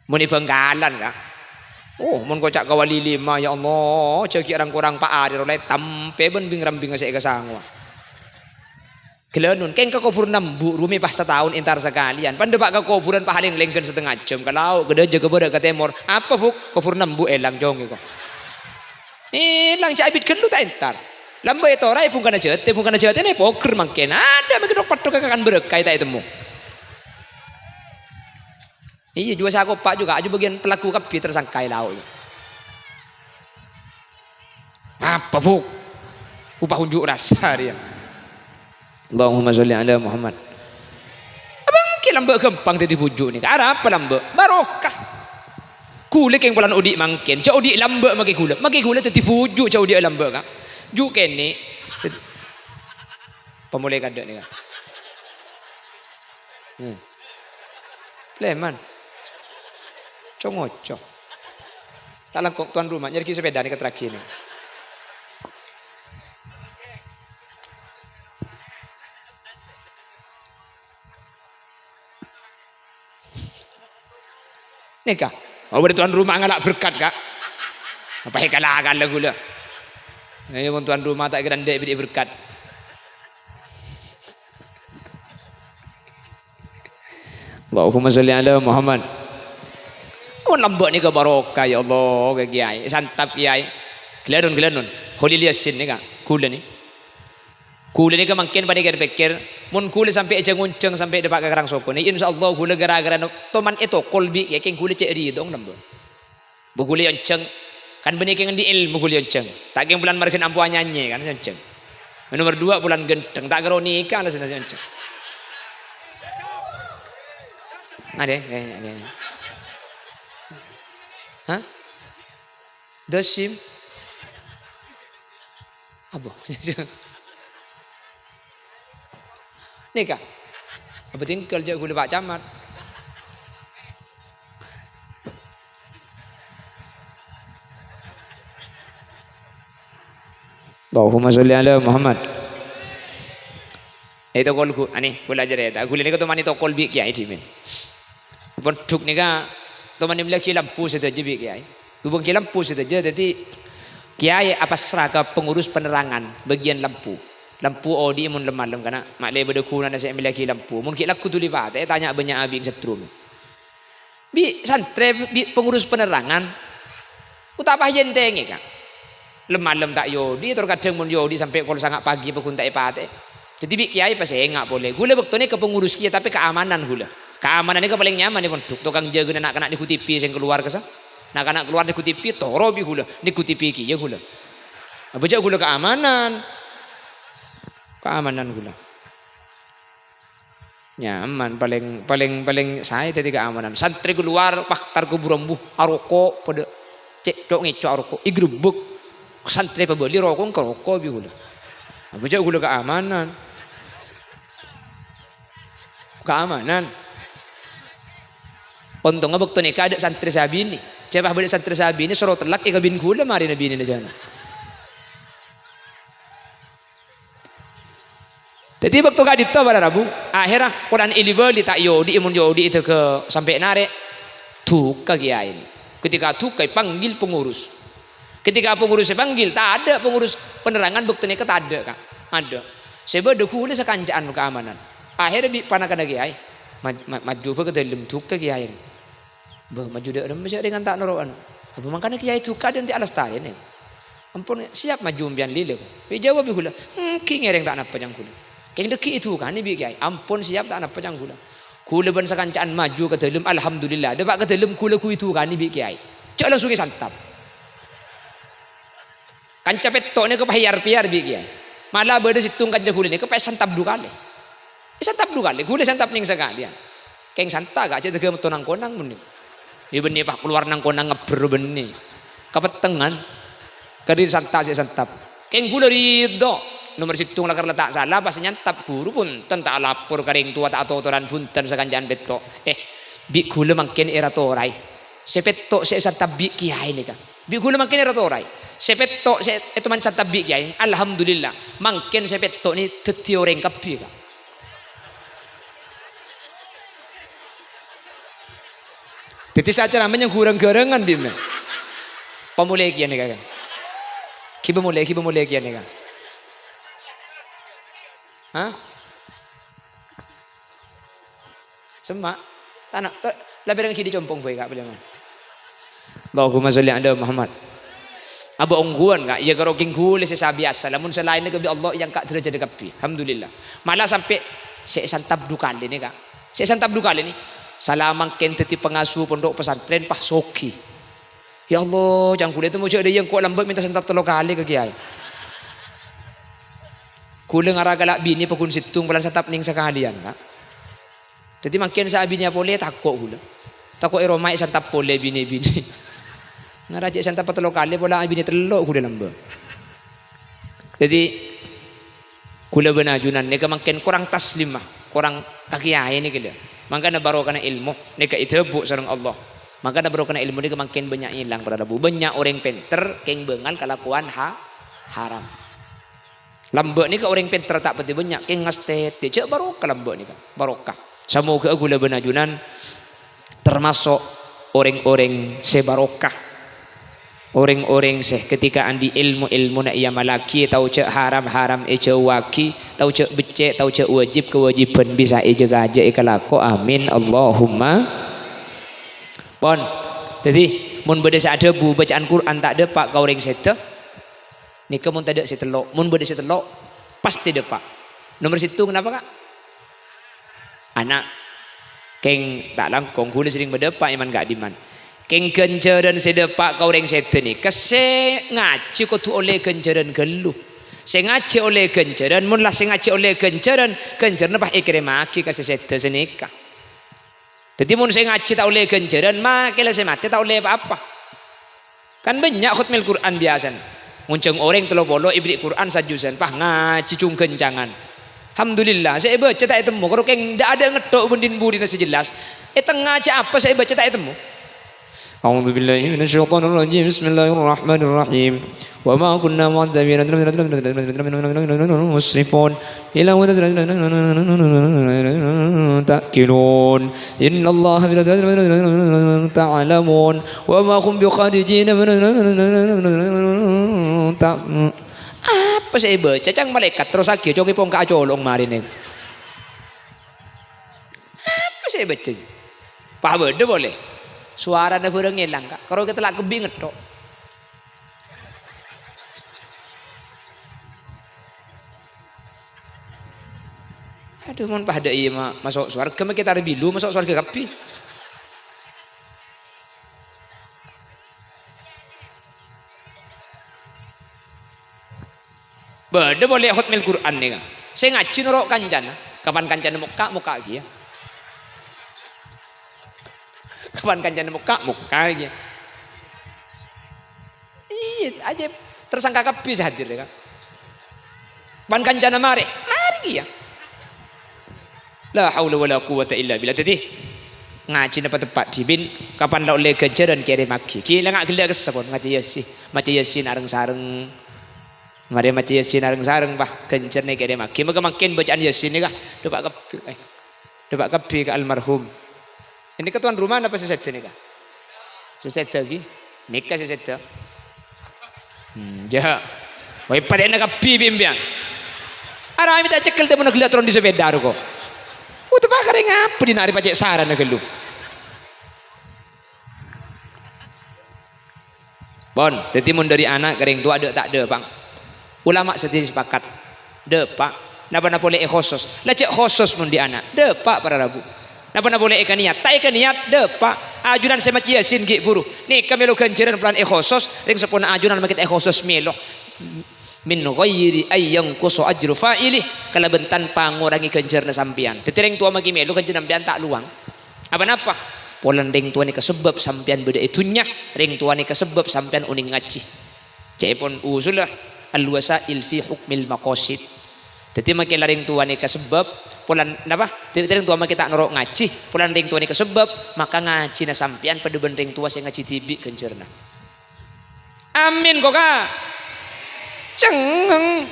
Mon è Bhângkalan, Ka'. Oh, mon koca' ka Wali Lima, ya Allah, jhâ' ghi' rang-korang pa' arè rowa la ètampè bân bing-rambingnga sè èkasangowa. Ghellâ' non, kèng ka kobhurânna embu' rumiy pas sataon entar sakalèyan. Pan dâpa' ka kobhurân pas alèng-lèngghân satengnga jhâm, ka lao', ka dâjâ, ka bârâ', ka tèmor. Apa, Bu'? Kobhurânna embu' èlang, cong, èko. Èlang, jhâ' abit ghâllu ta' entar. Lambâ' ètoraè bhungkana jâtè, bhungkana jâtèna èpogher mangkèn. Adâ' mè' kethok-petthok ka kakan bârâkah ta' ètemmo. Iyâ, jhuwa sakopa' jhuwa, jhuwa bâgiyân pelaku kabbhi tersangka è lao'. Apa, Bu'? Upah unjuk rasa rèya. Allahumma sholli ala Muhammad. Apa mungkin lambâ' ghâmpang dhâddhi bhuju' nèka? Arapa lambâ'? Barokah. Ghulâ kèng polana odi' mangkèn. Jhâ' odi' lambâ' makè ghulâ. Makè ghulâ dhâddhi bhuju' jhâ' odi' lambâ', Ka'. Jhâ' kènè'. Pamolè kadâ' nèka. Hmm. Lèman. Co-ngoco. Ta' langkong tuan rumah, nyarèghi sepèdana katèrraghi nè. Nèka, oh, bâdâ tuan rumah ngala' berkat, Ka'. Apa è kala-kala ghulâ? Ayo, mon tuan rumah ta' kèra endâ' bâdâ berkat. Allahumma sholli ala Muhammad. Mon lambâ' nèka barokah, ya Allah, ka Kèyaè. Santap, Kèyaè. Ghellâ' non, ghellâ' non. Kholil Yasin nèka, ghulâ nè. Ghulâ nèka mangkèn panèka èpèkkèr, mon ghulâ sampè' jhâng-onjhâng sampè' dâpa' ka Karangsoko nè, insyaallah ghulâ ghârâ-ghârâna toman ètokol bi' Kèyaè, kèng ghulâ cè' ridho lambâ'. Bu ghulâ èonjhâng, kan bânnè kèng andi' èlmo ghulâ èonjhâng. Ta' kèng polana marghâna ampo anyanyè kan sè èonjhâng. Nomer dua polana ghântheng, ta' kèra nèka alasanna sè èonjhâng. Adè, eh, adè. Hah? Dasim. Apa? Nèka. Apa tinggal jhâ' ghulâ Pak Camat. Allahumma sholli ala Muhammad. Ètokol ghu-, anè, ghulâ acarèta. Ghulâ nèka toman ètokol bi' Kèyaè dhimèn. Pondhuk nèka toman èmellèaghi lampu sadhâjâ bi' Kèyaè. Hubung ki lampu sadhâjâ, dhâddhi Kèyaè apasra ka pengurus penerangan bâgiyân lampu. Lampu odi'i mon lem-malem, kana' ma' lè bâdâ ghunana sè èmellèaghi lampu. Mon ghi' lagghu dhuli patè, tanya bânnya' abing setrum. Bi' santrè, bi' pengurus penerangan, otabâ yèntèngè, Ka'. Lem-malem ta' èodi'i, tor kadhâng mon èodi'i sampè' kol sanga' pagi paggun ta' èpatè'è. Dhâddhi bi' kèyaè pasènga' polè. Ghulâ bâkto nèka pengurus kèya, tapè kaamanan ghulâ. Kaamanan nèka palèng nyaman è pondhuk. Tokang jâgâna na'-kana' nèghu T V sèng kalowar kassa. Na'-kana' kalowar nèghu T V, toro' bi' ghulâ. Nèghu T V kèya ghulâ. Apa jhâ' ghulâ kaamanan? Kaamanan ghulâ. Nyaman, palèng, palèng, palèng saè dhâddhi kaamanan. Santrè kalowar, paktar ka bu-rambu, aroko', padâ cè'-, co'-ngèco' aroko', ègrebbhek. Santrè pabâli roko' ka roko' bi' ghulâ. Apa jhâ' ghulâ kaamanan? Kaamanan. Ontongnga bâkto nèka adâ' santrè sè abinè. Cè' pas bâdâ santrè sè abinè, soro tellak èkabin ghulâ marèna binèna jhâna. Dhâddhi, bâkto ka'dinto para rabu, akhèrra polana èli-bâli ta' èodi'i, mon èodi'i dâgâ sampè' narè', duka kèyaè. Ketika duka èpanggil pengurus. Ketika pengurus èpanggil, tadâ' pengurus penerangan bâkto nèka tadâ', Ka'. Adâ'. Sè bâdâ ghulâ sakanca'an keamanan. Akhèrra bi' panakanna kèyaè, ma-, ma-, maju bâ ka dâlem, duka kèyaè. Bâh, maju dâ' remma sè rèng ta' noro'an. Apa mangkana kèyaè duka dântè' alastarèna. Ampon, siap maju sampèyan lilâ. Èjâwâb bi' ghulâ, "Èngghi ngèrèng ta' napa ca'na ghulâ. Kèng dhâggi' èdukanè bi' kèyaè. Ampon siap ta' napa ca'na ghulâ." Ghulâ bân sakanca'an maju ka dâlem, alhamdulillah. Dâpa' ka dâlem ghulâ ghu èdukanè bi' kèyaè. Jhâ' langsung èsantap. Kanca pètto' nèka pas èyar-pèyar bi' kèyaè. Mala bâdâ sèttong kanca ghulâ nèka pas èsantap du kalè. Èsantap du kalè, ghulâ santap nèng sakalèyan. Kèng santa, Ka', jhâ' dâgâ metto nang-konang bânnè. Iyâ bânnè pas kalowar nang-konang ngebbher bânnè. Kapettengan. Kadhi santa sè santap. Kèng ghulâ ridho. Nomer sèttong lakar la ta' sala, pas nyantap ghuru, bhunten, ta' alapor ka rèng towa, ta' atotoran, bhunten sakanca'an pètto'. Eh, bi' ghulâ mangkèn èra toraè. Sè pètto' sè èsantap bi' kèyaè nèka. Bi' ghulâ mangkèn èra toraè. Sè pètto' sè ètoman santap bi' kèyaè, alhamdulillah. Mangkèn sè pètto' nè dhâddhi orèng kabbhi, Ka'. Dhâddhi sè acaramah nyang ghurâng-ghârângan, bi' mè. Pamolè kèya nèka, Ka'. Ghibâ molè, ghibâ molè kèya nèka. Hah? Semma'. Tana', to-, la bhâreng ghi' è compo' bhâi, Ka', palèngan. Allahumma sholli ala Muhammad. Abâ' ongghuwân, Ka', iyâ karo kèng ghulâ sè sabiyasa, lamon sè laènna kabbhi Allah èangka' dârâjhâddhâ kabbhi. Alhamdulillah. Mala sampè' sè èsantap du kalè nè, Ka'. Sè èsantap du kalè nè. Sala mangkèn dhâddhi pangasuh pondhuk pesantren, pas soghi. "Ya Allah, ca'na ghulâ ètemmo jhâ' dâ' iyâ engko' lambâ' mènta santap tello kalè ka kèyaè." Ghulâ ngara kala' binè pagghun sèttong polana santap nèng sakalèyan, Ka'. Dhâddhi mangkèn sè abinèa polè tako' ghulâ. Tako' è roma èsantap polè binè-binè. Ngara jhâ' santap patello kalè pola abinè tello' ghulâ lambâ'. Dhâddhi, ghulâ bân ajunan nèka mangkèn korang taslim, ah, korang ka kèyaè nèka lho. Mangkana barokana èlmo nèka èdhâbu sareng Allah. Mangkana barokana èlmo nèka mangkèn bânnya' èlang para rabu. Bânnya' orèng pènter kèng bângal kalakowan ha-, haram. Lambâ' nèka orèng pènter ta' patè bânnya', kèng ngastètè. Jhâ' barokah lambâ' nèka, barokah. Samoghâ ghulâ bân ajunan tamaso' orèng-orèng sè barokah. Orèng-orèng sè ketika andi' èlmo, èlmona èamallaghi, tao jhâ' haram, haram èjhâuwaghi, tao jhâ' beccè', tao jhâ' wajib, kawâjibhân bisa èjâgâ jhâ' èkalako. Amin, Allahumma. Pon. Dhâddhi, mon bâdâ sè adhâbu bâcaan Qur'an ta' dâpa' ka orèng sèdhâ, nèka mon tadâ' sè tello', mon bâdâ sè tello', pastè dâpa'. Nomer sèttong napa, Ka'? Ana'. Kèng ta' langkong, ghulâ serrèng madâpa' è man-ka'dimman. Kèng ghânjhârân sè dâpa' ka orèng sèdhâ nèka sè ngajhi kodhu ollè ghânjhârân ghâllu. Sè ngajhi ollè ghânjhârân, mon la sè ngajhi ollè ghânjhârân, ghânjhârânna pas èkèrèmmaghi ka sè sèdhâ sanèka. Dhâddhi, mon sè ngajhi ta' ollè ghânjhârân, makè la sè matè ta' ollè pa-apa. Kan bânnya' khotmil Qur'an biyasana. Ngonjhâng orèng tello polo èberri' Qur'an sajuzan, pas ngajhi jung ghâncangan. Alhamdulillah, sè èbâca ta' ètemmo, karo kèng dâ'-adâ' ngetthok bân din-budina sè jelas. È tengnga jhâ' apa sè èbâca ta' ètemmo. أعوذ بالله من الشيطان الرجيم. بسم الله الرحمن الرحيم. وما كنا معذبين حتى نبعث رسولا. إلا تأكلون. إن الله تعلمون. وما هم بخارجين. Apa sè èbâca, ca'na malaèkat? Terrossaghi, cokè pongka acolong marèna. Apa sè èbâca? Pas bâdâ polè. Sowarana bhârâng èlang, Ka'. Karo kèta la kebbhi ngetthok. Adhu, mon padâ iyâ ma-, maso' sowarghâ, ma' kèta rè bilu maso' sowarghâ kabbhi. Bâdâ polè khotmil Qur'an nèka. Sè ngajhi noro' kancana. Kapan kancana mokka', mokka' kèya. Kapan kancana mokka', mokka' kèya. Iyâ, ajâib. Tersangka kabbhi sè hadir, yâ, Ka'. Kapan kancana marè, marè kèya. La haula wala quwwata illa billah. Dhâddhi, ngajhina pa-teppa' dhibi', kapan la ollè ghânjhârân kèrèmmaghi. Ghi' la nga' ghellâ' kessa pon, maca Yasin. Maca Yasin areng-sareng. Marè maca Yasin areng-sareng, Pak. Ghânjhârânna èkèrèmaghi. Mangkèn bâcaan Yasin nèka dâpa' kabbhi, eh, dâpa' kabbhi ka almarhum. Nèka tuan rumah napa sè sèdhâ nèka? Sè sèdhâ ghi. Nèka sè sèdhâ. Hmm, jâ. Wâi, padâna kabbhi bi' empèyan. Arapa mènta cèkèl tèmonna ghellâ' toron dâri sepèda rowa. Uta pakarè ngapa dina arè pacè' sarana ghâllu? Pon, dhâddhi mon dâri ana' ka rèng towa dâ' ta' dâpa'. Ulama sadhâjâ sepakat, dâpa'. Napa-napa polè èkhosos, la jhâ' khosos mon dâri ana', dâpa' para rabu. Napa-napa polè èkaniyat, ta' èkaniyat, dâpa'. Ajunan sè maca Yasin ghi' bhuru. Nèka mèlo ghânjhârân polana èkhosos, rèng seppona ajunan makè ta' èkhosos mèlo. Min ghairi ayyanqusa ajru fa'ilih, kalabân tanpa ngorangè ghânjhârânna sampèyan. Dhâddhi rèng towa makè mèlo ghânjhârânna sampèyan ta' lowang. Apa-napa? Polana rèng towa nèka sabâb sampèyan bâdâ è dhunnya, rèng towa nèka sabâb sampèyan onèng ngajhi. Ca'èpon usulla al-wasail fi hukmil maqasid. Dhâddhi makè la rèng towa nèka sabâb, polana napa? Dhâddhi rèng towa makè ta' noro' ngajhi, polana rèng towa nèka sabâb, maka ngajhina sampèyan padâ bân rèng towa sè ngajhi dhibi' ghânjhârânna. Amin, kok, Ka'. Cengngeng.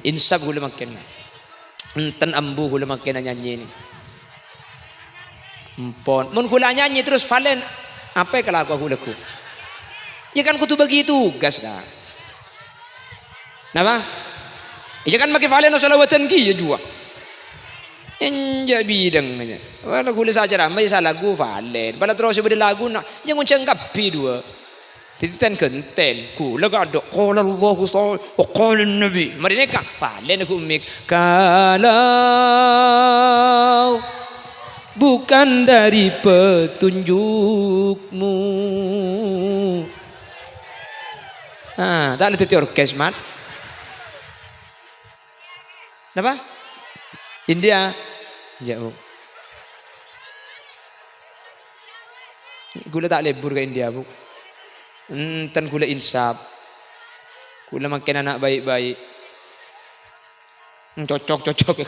Insaf ghulâ mangkèn. Enten ambu ghulâ mangkèn nyanyi nè. Empon. Mon ghulâ nyanyi terros Valen, apa kalako ghulâ ghu? Ya kan kodhu bagi tugas, Ka'. Napa? Ya kan makè Valen shalawatan kèya jhuwa. Enjâ' bidhâng aja. Wala ghulâ sè acaramah ya salagu Valen. Bâla terros bâdâ laguna, ya ngoncang kabbhi duwâ'. Dhâddhi ten-ghânten. Ghulâ kadhâ', "Qala Allahu sa-, wa qala Nabi." Marè nèka, Valen ghu mik. Kalau bukan dari petunjukmu. Ah, ta' la dhâddhi orkes, Mat. Napa? India? Enjâ', Bu. Ghulâ ta' lebur ka India, Bu. Enten ghulâ insaf. Ghulâ mangkèn ana' baik-baik. Hmm, cocok, cocok.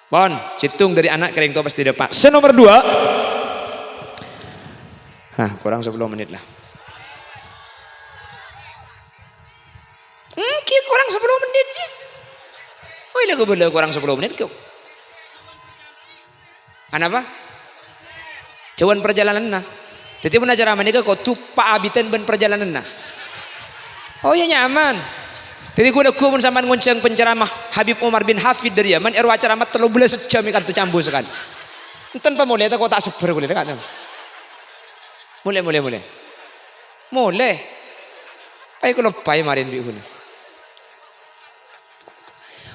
Pon, sèttong dâri ana' ka rèng towa pastè dâpa'. Sè nomer dua. Hah, kurang sepuluh menit lah. Èngghi, kurang sepuluh menit, ya. Woi, lagu bela kurang sepuluh menit, kok. Anapa? Jhâuwân parjhâlânanna. Dhâddhi, mon acara panèka kodhu paabitan bân parjhâlânanna. Oh, iyâ, nyaman. Dhâddhi, ghulâ ghu mon sampèyan ngonjhâng penceramah Habib Umar bin Hafid dâri Yaman, èro acara ma' tello bellâs jam è kanto cambu sakalè. Enten pamolè tako' ta' sebbhâr ghulâ, Kak. Molè, molè, molè. Molè. Paè kaloppaè marèn bi' ghulâ.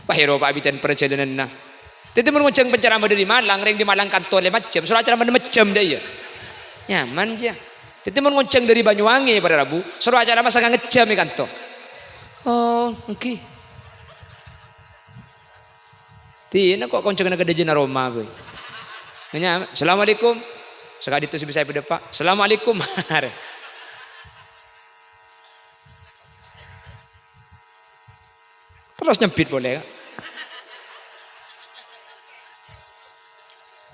Wah, èro paabitan parjhâlânanna. Dhâddhi, mon ngonjhâng penceramah dâri Malang, rèng dâri Malang kanto lèma jam, soro acara ma' lèma jam dâ' iyâ. Nyaman, jiyâ. Dhâddhi, mon ngonjhâng dâri Banyuwangi para rabu, soro acara ma' sangang jam è kanto. Oh, èngghi. Dina kok konjhânganna kadhâjâna roma, bhâi. Nanya, "Assalamualaikum." Sakadinto sè bisa èpadâpa', "Assalamualaikum." Terros nyambit polè, Kak.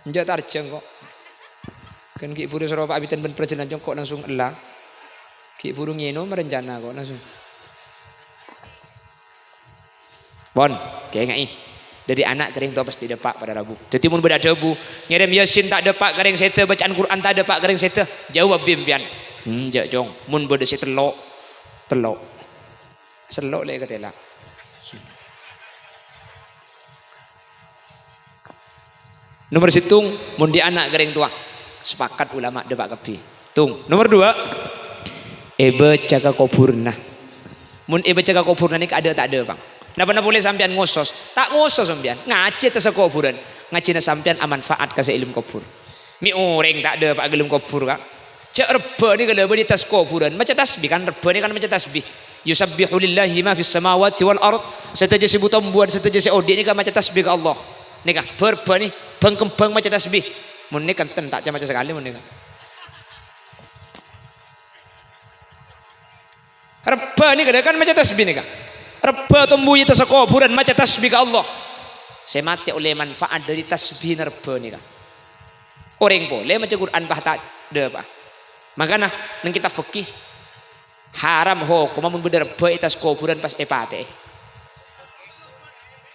Enjâ' tarjâng, kok. Kan ghi' bhuru soro paabitan bân parjhâlânan, kok, langsung ella. Ghi' bhuru ngènom rencana, kok, langsung. Pon, kaènga'è. Dâri ana' ka rèng towa pastè dâpa' para rabu. Dhâddhi, mon bâdâ adhâbu, ngèrèm Yasin ta' dâpa' ka rèng sèdhâ, bâcaan Qur'an ta' dâpa' ka rèng sèdhâ, jâwâb bi' empèyan. Enjâ', Cong. Mon bâdâ sè tello', tello'. Sello' lè' katèla'. Nomer sèttong, mon dâri ana' ka rèng towa. Sepakat ulama dâpa' kabbhi. Tung. Nomer dua, èbâca ka kobhurânna. Mon èbâca ka kobhurânna nèka adâ' ta' adâ', Bang. Napa-napa polè sampèyan ngosos? Ta' ngosos sampèyan. Ngajhi è attassa kobhurân. Ngajhina sampèyan amanfaat ka sè è dâlem kobhur. Mè' orèng ta' dâpa' è dâlem kobhur, Ka'. Jâ' rebbhâ nèka la bâdâ è attas kobhurân, maca tasbih kan, rebbhâ nèka kan maca tasbih. "Yusabbihu lillahi ma fis samawati wal ard." Sadhâjâ sè bu-tombuwân, sadhâjâ sè odi' nèka maca tasbih ka Allah. Nèka, bâr-bâri bâng-kembhâng maca tasbih. Mon nèka enten ta' ca-maca sakalè mon nèka. Rebbhâ nèka kan maca tasbih nèka. Rebbhâ tombu è attassa kobhurân maca tasbih ka Allah. Sè matè ollè manfaat dâri tasbihna rebbhâ nèka. Orèng polè maca Qur'an pas ta' dâpa'. Makana neng kitab fikih, haram hokomma mon bâdâ rebbhâ è attas kobhurân pas èpatè'è.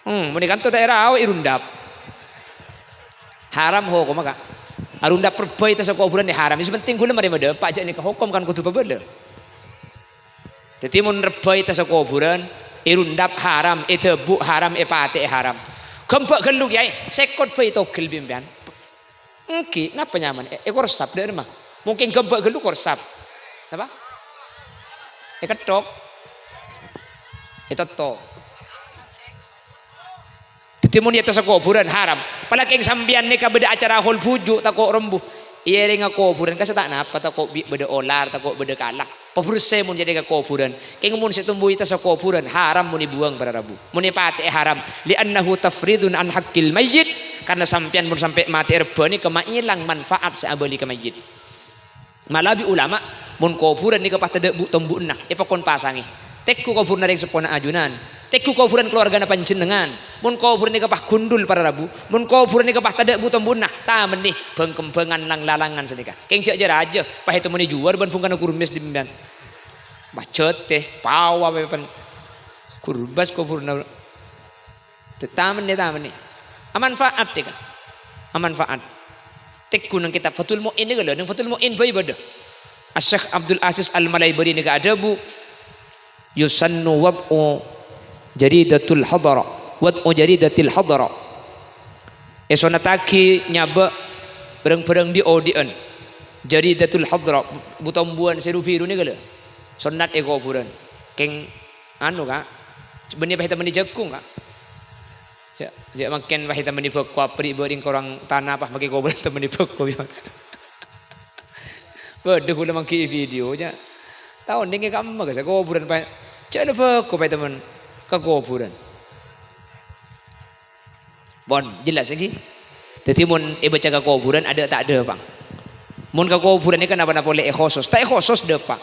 Hmm, mon è kanto ta' èrawèt, èrondhâp. Haram hokomma, Ka'. Arondhâp rebbhâ è attas kobhurân nè haram. Sè penting ghulâ marè madâpa' jhâ' nèka hokom kan kodhu pabâlâ. Dhâddhi mon rebbhâ è attas kobhurân, èrondhâp haram, èdhâbu' haram, èpatè'è haram. Ghâmbhâ' ghâllu, Kèyaè, sèkot bhâi togel bi' sampèyan. Èngghi, napa nyamana? È-, èkorsap, dâ' remma. Mungkin ghâmbhâ' ghâllu korsap. Napa? Èketthok. Ètotto'. Dhâddhi mon è attas kobhurân haram. Apalagi sampèyan nèka bâdâ acara haul bhuju', tako' rombu. Èyèrènga kobhurân, kassa' ta' napa, tako' bi' bâdâ olar, tako' bâdâ kala. Pabersè mon jhâ' nèka kobhurân. Kèng mon sè ètombu è attas kobhurân, haram mon èbuwâng para rabu. Mon èpatè'è haram. "Li'annahu tafridun an haqqil mayyit." Karna sampèyan mon sampè' matè rebbhâ nèka maèlang manfaat sè abâli ka mayyit. Malabi ulama, mon kobhurân nèka pas tadâ' bu-tombu'na, èpakon pasangè. Tèngghu kobhurânna rèng seppona ajunan. Tèngghu kobhurân kalowargana panjhennengngan. Mon kobhurân nèka pas gundul para rabu, mon kobhurân nèka pas tadâ' bu-tombu'na, tamennè bâng-kembhângan lang-lalangan sanèka. Kèng jhâ' jâ-rajâ, pas ètemmonè juwâr bân bhungkana kurmis dhibi' sampèyan. Pas jhâtè, pawa pèpèn. Gurbas kobhurânna. Tamennè, tamennè. Amanfaat, nèka. Amanfaat. Tèngghu neng kitab Fathul Mu'in nèka lho, neng Fathul Mu'in bhâi bâdâ. Asy-Syeikh Abdul Aziz Al-Malaibari nèka adhâbu, "Yusannu wad'u jaridatul hadara, wad'u jaridatil hadara." Èsonnattaghi nyabâ' bhârâng-bhârâng dhi'-odhi'ân. Jaridatul hadara, bu-tombuwân sè ru-biru nèka lho. Sonnat è kobhurân. Kèng anu, Ka', bânnè pas ètemmonè jhâghung, Ka'. Jhâ', jhâ' mangkèn pas ètemmonè bhâko, abâri' bâring korang tana pas makè kobhurân ètemmonè bhâko, ya. Bâdâ ghulâ mangghi'i video, jhâ'. Tao nèng è kamma, Ka', sè kobhurân pas, jhâ' la bhâko pas ètemmonè ka kobhurân. Pon, jelas èngghi? Dhâddhi mon èbâca ka kobhurân, adâ' ta' dâpa'. Mon ka kobhurân nèka napa-napa polè èkhosos, ta' èkhosos dâpa'.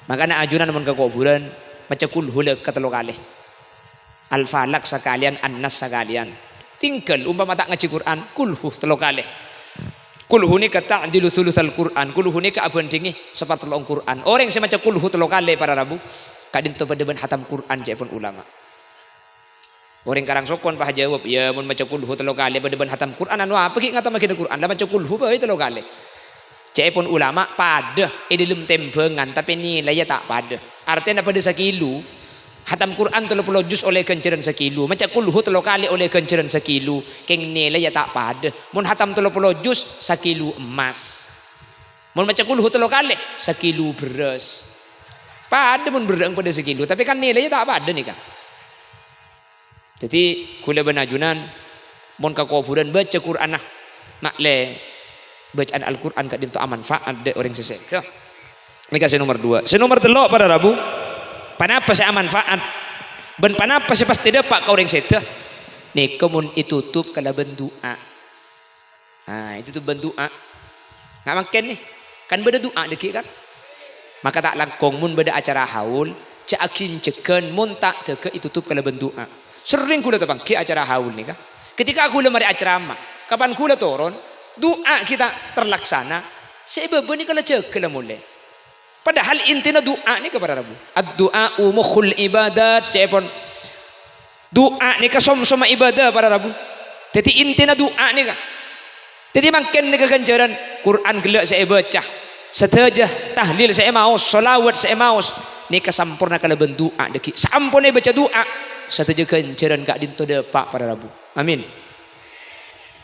Makana ajunan mon ka kobhurân, maca kulhu lèka tello kalè. Al-Falaq sakalèyan, An-Nas sakalèyan. Tinggal, umpama ta' ngajhi Qur'an, kulhu tello kalè. Kulhu nèka ta'dilu thulutsal Qur'an. Kulhu nèka abhândhingè sapatello'an Qur'an. Orèng sè maca kulhu tello kalè para rabu, ka'dinto padâ bân hatam Qur'an, ca'èpon ulama. Orèng Karangsokon pas ajâwâb, "Iyâ, mon maca kulhu tello kalè padâ bân hatam Qur'an, anu apa ghi' ngatammaghi Qur'an? La maca kulhu bhâi tello kalè." Ca'èpon ulama, padâ è dâlem tèmbhângan, tapè nilaiya ta' padâ. Artèna padâ sakilo. Hatam Qur'an tello polo juz ollè ghânjhârân sakilo. Maca kulhu tello kalè ollè ghânjhârân sakilo. Kèng nilaiya ta' padâ. Mon hatam tello polo juz, sakilo emmas. Mon maca kulhu tello kalè, sakilo bherrâs. Padâ mon bherrâ'eng padâ sakilo, tapè kan nilaiya ta' padâ nèka. Dhâddhi, ghulâ bân ajunan, mon ka kobhurân bâca Qur'anna, ma'lè bâca'an Al-Qur'an ka'dinto amanfaat dâ' orèng sè sèdhâ. Nèka sè nomer duwâ'. Sè nomer tello', para rabu, ponapa sè amanfaat? Bân ponapa sè pastè dâpa' ka orèng sèdhâ? Nèka mon ètotop kalabân du'a. Nah, ètotop bân du'a. Nga' mangkèn, nè, kan bâdâ du'a dâggi', kan? Maka ta' langkong mon bâdâ acara haul, jhâ' aghânjhâghân mon ta' dâgghâ' ètotop kalabân du'a. Serrèng ghulâ tapangghi acara haul nèka. Ketika ghulâ marè acaramah, kapan ghulâ toron, du'a ghi' ta' terlaksana, sè èbâbâ nèka la jâgâ la molè. Padahal intèna du'a nèka para rabu. Ad-du'a'u mukhul ibadat, ca'èpon. Du'a nèka somsomma ibadah para rabu. Dhâddhi intèna du'a nèka. Dhâddhi mangkèn nèka ghânjhârân Qur'an ghellâ' sè èbâca. Sadhâjâ tahlil sè èmaos, sholawat sè èmaos. Nèka samporna kalabân du'a dâggi'. Saamponna èbâca du'a, sadhâjâ ghânjhârân ka'dinto dâpa' para rabu. Amin.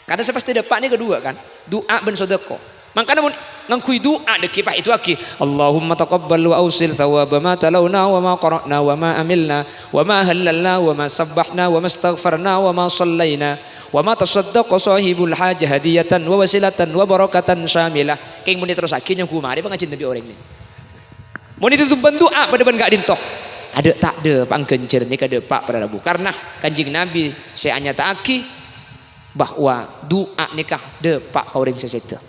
Karna sè pastè dâpa' nèka duwâ', kan? Du'a bân sodâko. Mangkana mon ngangghuy du'a dâggi' pas èdu'aaghi, "Allahumma taqabbal wa ausil thawaba ma talauna wa ma qara'na wa ma amilna wa ma hallalna wa ma sabbahna wa ma astaghfarna wa ma shallaina wa ma tasaddaqa shahibul hajah hadiyatan wa wasilatan wa barakatan syamilah." Kèng mon èterrossaghi nyangghu marè pangajhiyân bi' orèng nè. Mon ètotop bân du'a padâ bân ka'dinto. Adâ' ta' dâpa' ghânjhârân nèka dâpa' para rabu. Karna Kanjeng Nabi sè anyata'aghi bahwa du'a nèka dâpa' ka orèng sè sèdhâ.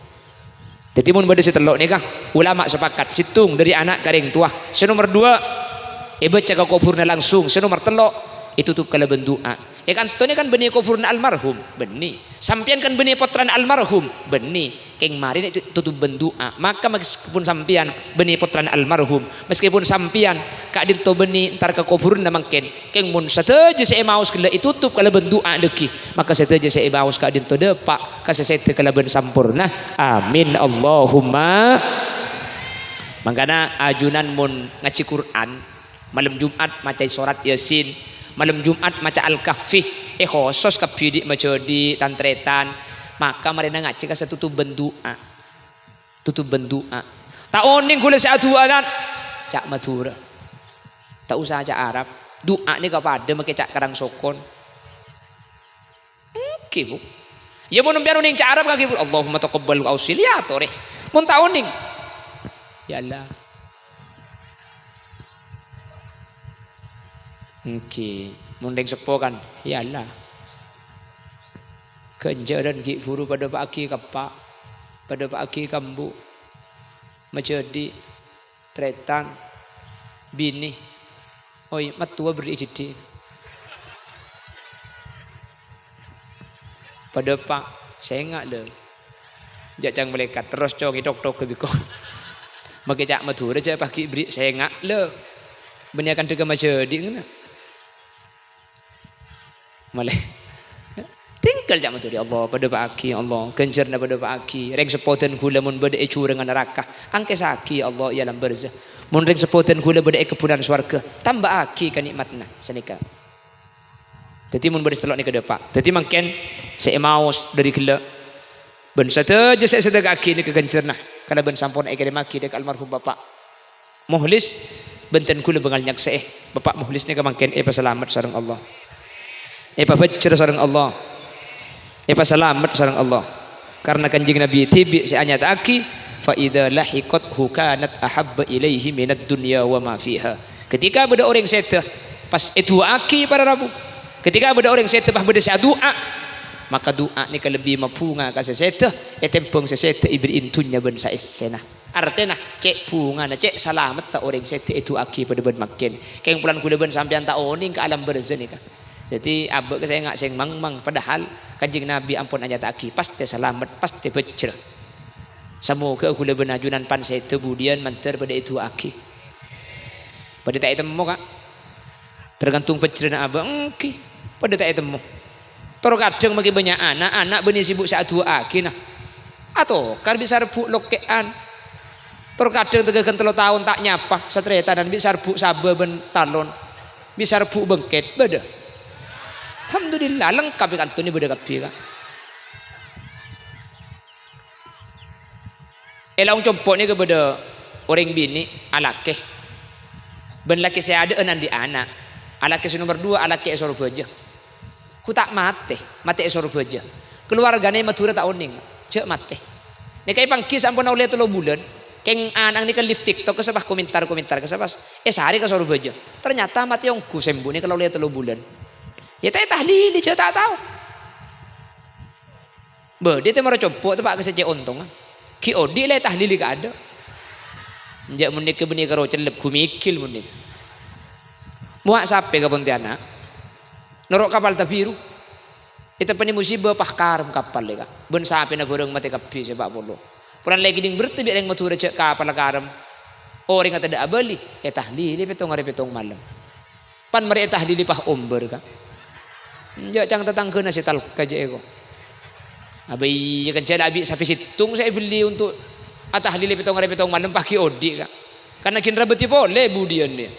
Dhâddhi, mon bâdâ sè tello' nèka, ulama sepakat, sèttong dâri ana' ka rèng towa, sè nomer duwâ' èbâca ka kobhurna langsung, sè nomer tello' ètotop kalabân du'a. È kantona kan bânnè kobhurânna almarhum, bânnè. Sampèyan kan bânnè pottrana almarhum, bânnè. Kèng marè nè' tu-, tutubhân du'a. Maka meskipun sampèyan bânnè pottrana almarhum, meskipun sampèyan ka'dinto bânnè entar ka kobhurânna mangkèn, kèng mon sadhâjâ sè èmaos ghellâ' ètotop kalabân du'a dhâggi', maka sadhâjâ sè èmaos ka'dinto dâpa' ka sè sèdhâ kalabân samporna. Amin, Allahumma. Mangkana ajunan mon ngajhi Qur'an, malem Jum'at maca sorat Yasin, malem Jum'at maca Al-Kahfi, èkhosos kabbhi dhi' majhâdhi' tan-tarètan, maka marèna ngajhi ka satotobhân du'a. Totobhân du'a. Ta' onèng ghulâ sè adu'a, Tan? Ca' Madhurâ. Ta' osa ca' Arab. Du'a nèka padâ makè ca' Karangsokon. Èngghi, Bu. Iyâ, mon sampèyan onèng ca' Arab, kakè, Bu, "Allahumma taqabbal ausil," iyâ, torè. Mon ta' onèng, "Ya Allah." Èngghi, mon rèng seppo kan, "Ya Allah." Ghânjhârân ghi' bhuru padâpa'aghi ka eppa', padâpa'aghi ka embu', majhâdhi', tarètan, binè. Oi, mattowa berri'i dhiddhi'. Padâpa', sènga', lè. Jhâ' ca'na malaèkat, terros cong ètok-tok ka bhiko. Makè ca' Madhurâ jhâ' paghi' berri' sènga', lè. Bânnè akanta ka majhâdhi' ngèna. Malè. Tèngghâl ca' Madhurâ, "Ya Allah, padâpa'aghi, ya Allah. Ghânjhârânna padâpa'aghi. Rèng seppo dân ghulâ mon bâdâ è jhurângnga naraka, angkèsaghi, ya Allah, è alam barzah. Mon rèng seppo dân ghulâ bâdâ è kebbhunan sowarghâ, tambâ'aghi ka nè'matna." Sanèka. Dhâddhi, mon bâdâ sè tello' nèka dâpa'. Dhâddhi, mangkèn sè èmaos dhâri ghellâ' bân sadhâjâ sè èsadhâka'aghi nèka ghânjhârânna kalabân sampon èkèrèmmaghi dhâ' ka almarhum Bapa' Mukhlis, bân dân ghulâ bângal nyaksè'è, Bapa' Mukhlis nèka mangkèn èpasalamet sareng Allah. Èpabhâjjher sareng Allah. Èpasalamet sareng Allah. Karna Kanjeng Nabi dhibi' sè anyata'aghi, "Fa idza lahiqathu kanat ahabba ilaihi minad dunya wa ma fiha." Ketika bâdâ orèng sèdhâ pas èdu'aaghi para rabu, ketika bâdâ orèng sèdhâ pas bâdâ sè adu'a, maka du'a nèka lebbi mabhunga ka sè sèdhâ ètèmbhâng sè sèdhâ èberri'i dhunnya bân saèssèna. Artèna, cè' bhungana, cè' salametta orèng sèdhâ èdu'aaghi padâ bân mangkèn. Kèng polana ghulâ bân sampèyan ta' onèng ka alam barzah nèka. Dhâddhi, abâ' ka sènga' sè mangmang, padahal Kanjeng Nabi ampon anyata'aghi, pastè salamet, pastè bhâjjhrâ. Samoghâ ghulâ bân ajunan pan sèdhâ budiyân mandhâr padâ èdu'aaghi. Padâ ta' ètemmo, Ka'? Tergantung bhâjjhrâna abâ', èngghi. Padâ ta' ètemmo. Tor kadhâng makè bânnya' ana', ana' bânnè sibuk sè adu'aaghi, nah. Atokar bisa rebbhu' lokkè'an. Tor kadhâng teggâghân tello taon ta' nyapa, satarètanan bisa rebbhu' sabâ bân talon. Bisa rebbhu' bengket, bâdâ. Alhamdulillah, lengkap è kantona bâdâ kabbhi, Ka'. È laong compo' nèka bâdâ orèng binè' alakè. Bân lakè sè adâ'ân andi' ana'. Alakè sè nomer duwâ' alakè è Sorbhâjâ. Ghu ta' matè, matè è Sorbhâjâ. Kalowargana è Madhurâ ta' onèng, jhâ' matè. Nèka èpangghi sampon ollè tello bulân. Kèng ana' nèka live TikTok, kassa' pas komentar-komentar, kassa' pas èsarè ka Sorbhâjâ. Ternyata matè ongghu sè embu' nèka ollè tello bulân. Yâ ta' ètahlili, jhâ' ta' tao. Bâdâ tè mara compo' teppa' ka sè cè' ontongnga. Ghi' odi' la ètahlili kaadâ'. Enjâ' mon nèka bânnè karo cellep ghu mèghil mon nèka. Mowa' sapè ka Pontianak. Noro' kapal Tabiru. Èteppa'è musibâ pas karem kapal, Ka'. Bân sapèna bhârâng matè kabbhi sè pa' polo. Polana la èkèdhing bhertè bi' rèng Madhurâ jhâ' kapalla karem. Orèngnga tadâ' abâli, ètahlili pètto arè pètto malem. Pan marè ètahlili pas ombâr, Ka'. Enjâ' ca'na tatangghâna sè talka jhâ' èko. Abâ iyâ kan jhâ' la abi' sapè sèttong sè èbelli onto' atahlili pètto arè pètto malem pas ghi' odi', Ka'. Karna ghi' nrabâdhi polè budiyân, yâ.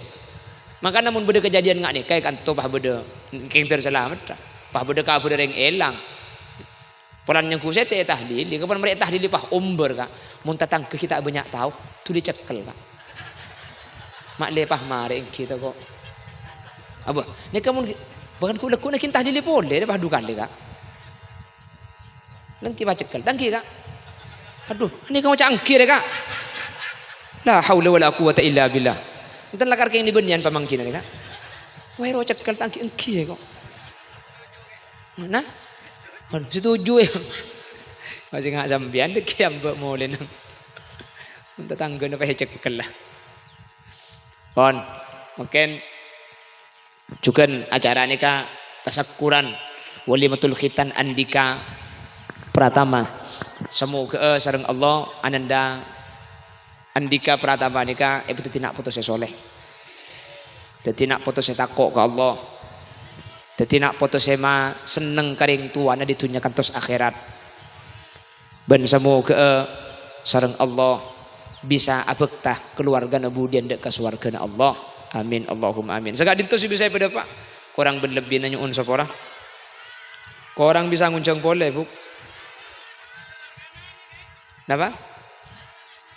Mangkana mon bâdâ kadhâddhiyân nga' nèka è kanto pas bâdâ kèng bhâr salamet, pas bâdâ kabhâr orèng èlang. Polana nyangghu sèdhâ ètahlili, kapan marè ètahlili pas ombâr, Ka'. Mon tatangghâ ghi' ta' bânnya' tao, dhuli cekkel, Ka'. Ma' lè pas marè èngghi tako'. Abâ, nèka mon ghi-, bâ'na ghu-lagghu'na ghi' tahlili polè, pas du kalè, Ka'. Lèngghi pas cekkel, ta' èngghi, Ka'. Adhu, nèka ngoca' èngghi rè, Ka'. La haula wala quwwata illa billah. Enten lakar kèng nè bânnèyan pamangghina rè, Ka'. Wah, ro cekkel ta' èngghi, èngghi rè, kok. Nah? Aduh, setuju, yâ. Masih nga' sampèyan dhâggi' ambâ' molè nang. Tatangghâna pas ècekkel la. Pon, mungkin jhughân acara nèka tasakkuran walimatul khitan Andika Pratama. Samoghâ'â sareng Allah ananda Andika Pratama nèka èpadhâddhi na' poto sè soleh. Dhâddhi na' poto sè tako' ka Allah. Dhâddhi na' poto sè ma-, senneng ka rèng towana è dhunnya kantos akhèrat. Bân samoghâ'â sareng Allah bisa abhâkta kalowarghâna budiyân dâ' ka sowarghâna Allah. Amin, Allahumma amin. Saka'dinto sè bisa èpadâpa'. Korang bân lebbina nyo'on sapora. Korang bisa ngonjhâng polè, Bu. Napa?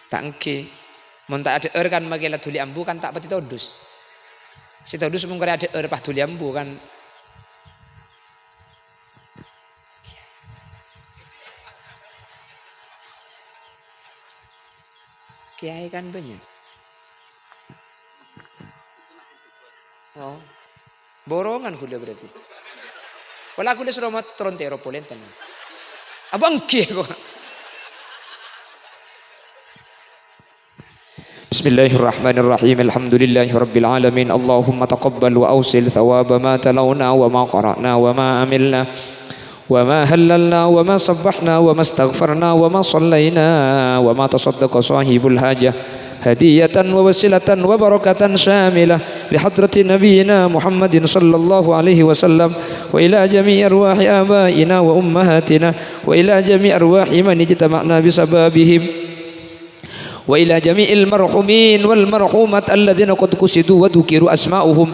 Ta' ènggi. Mon ta' adhâ'âr kan makè la dhuli ambu kan ta' patè todus. Sè todus mon karè adhâ'âr pas dhuli ambu kan. Kèyaè kan bânnya'. Oh. Borongan ghulâ berarti. Pola ghulâ sè romot tron tèro polè enten. Abâ' ènggi kok. Bismillahirrahmanirrahim. Alhamdulillahirabbil alamin. Allahumma taqabbal wa awsil thawaba ma talawna wa ma qara'na wa ma amilna wa ma hallalna wa ma sabbahna wa ma astaghfarna wa ma sallayna wa ma tasaddaqa sahibul hajah hadiyatan wa wasilatan wa barakatan syamilah li hadrati nabiyyina Muhammadin sallallahu alaihi wasallam wa ila jami'i arwahi abaina wa ummahatina wa ila jami'i arwahi man ijtama'na bi sababihim. وإلى جميع المرحومين والمرحومات الذين قد قصدوا وذكروا أسماؤهم،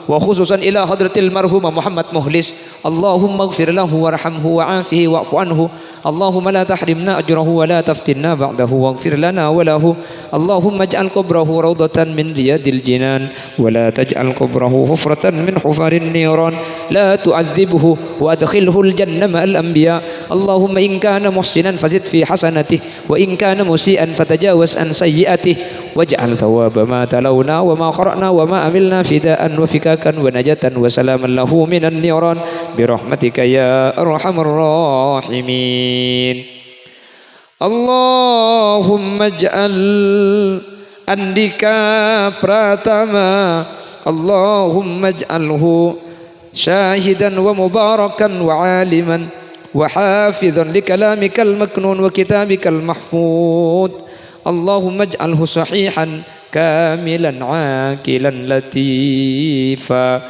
وخصوصا إلى حضرة المرحوم محمد مخلص. اللهم اغفر له وارحمه وعافه واعف عنه. اللهم لا تحرمنا أجره ولا تفتنا بعده واغفر لنا وله. اللهم اجعل قبره روضة من رياض الجنان ولا تجعل قبره حفرة من حفر النيران. لا تعذبه وأدخله الجنة مع الأنبياء. اللهم إن كان محسنا فزد في حسناته وإن كان مسيئا فتجاوز عن سيئاته واجعل ثواب ما تلونا وما قرأنا وما عملنا فداء وفكاكا ونجاة وسلاما له من النيران برحمتك يا أرحم الراحمين. اللهم اجعل أنديكا براتما، اللهم اجعله شاهدا ومباركا وعالما وحافظا لكلامك المكنون وكتابك المحفوظ. اللهم اجعله صحيحا كاملا عاقلا لطيفا.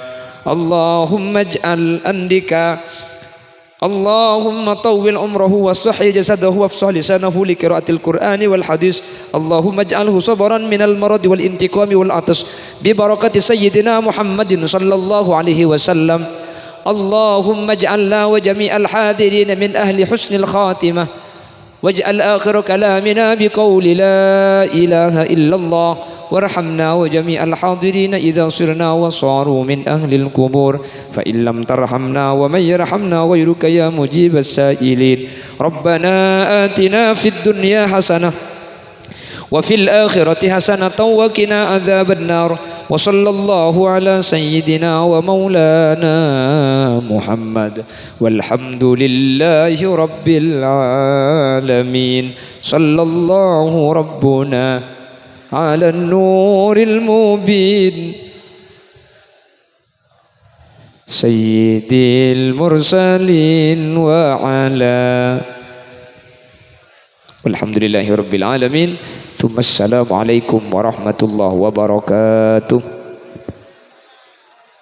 اللهم اجعل أنديكا اللهم طول عمره وصح جسده وافصح لسانه لقراءة القرآن والحديث. اللهم اجعله صبرا من المرض والانتقام والعطش ببركة سيدنا محمد صلى الله عليه وسلم. اللهم اجعلنا وجميع الحاضرين من أهل حسن الخاتمة. واجعل آخر كلامنا بقول لا إله إلا الله، وارحمنا وجميع الحاضرين إذا صرنا وصاروا من أهل القبور، فإن لم ترحمنا ومن يرحمنا غيرك يا مجيب السائلين. ربنا آتنا في الدنيا حسنة وفي الآخرة حسنة وقنا عذاب النار. وصلى الله على سيدنا ومولانا محمد. والحمد لله رب العالمين. صلى الله ربنا على النور المبين سيد المرسلين وعلى والحمد لله رب العالمين. ثم السلام عليكم ورحمة الله وبركاته.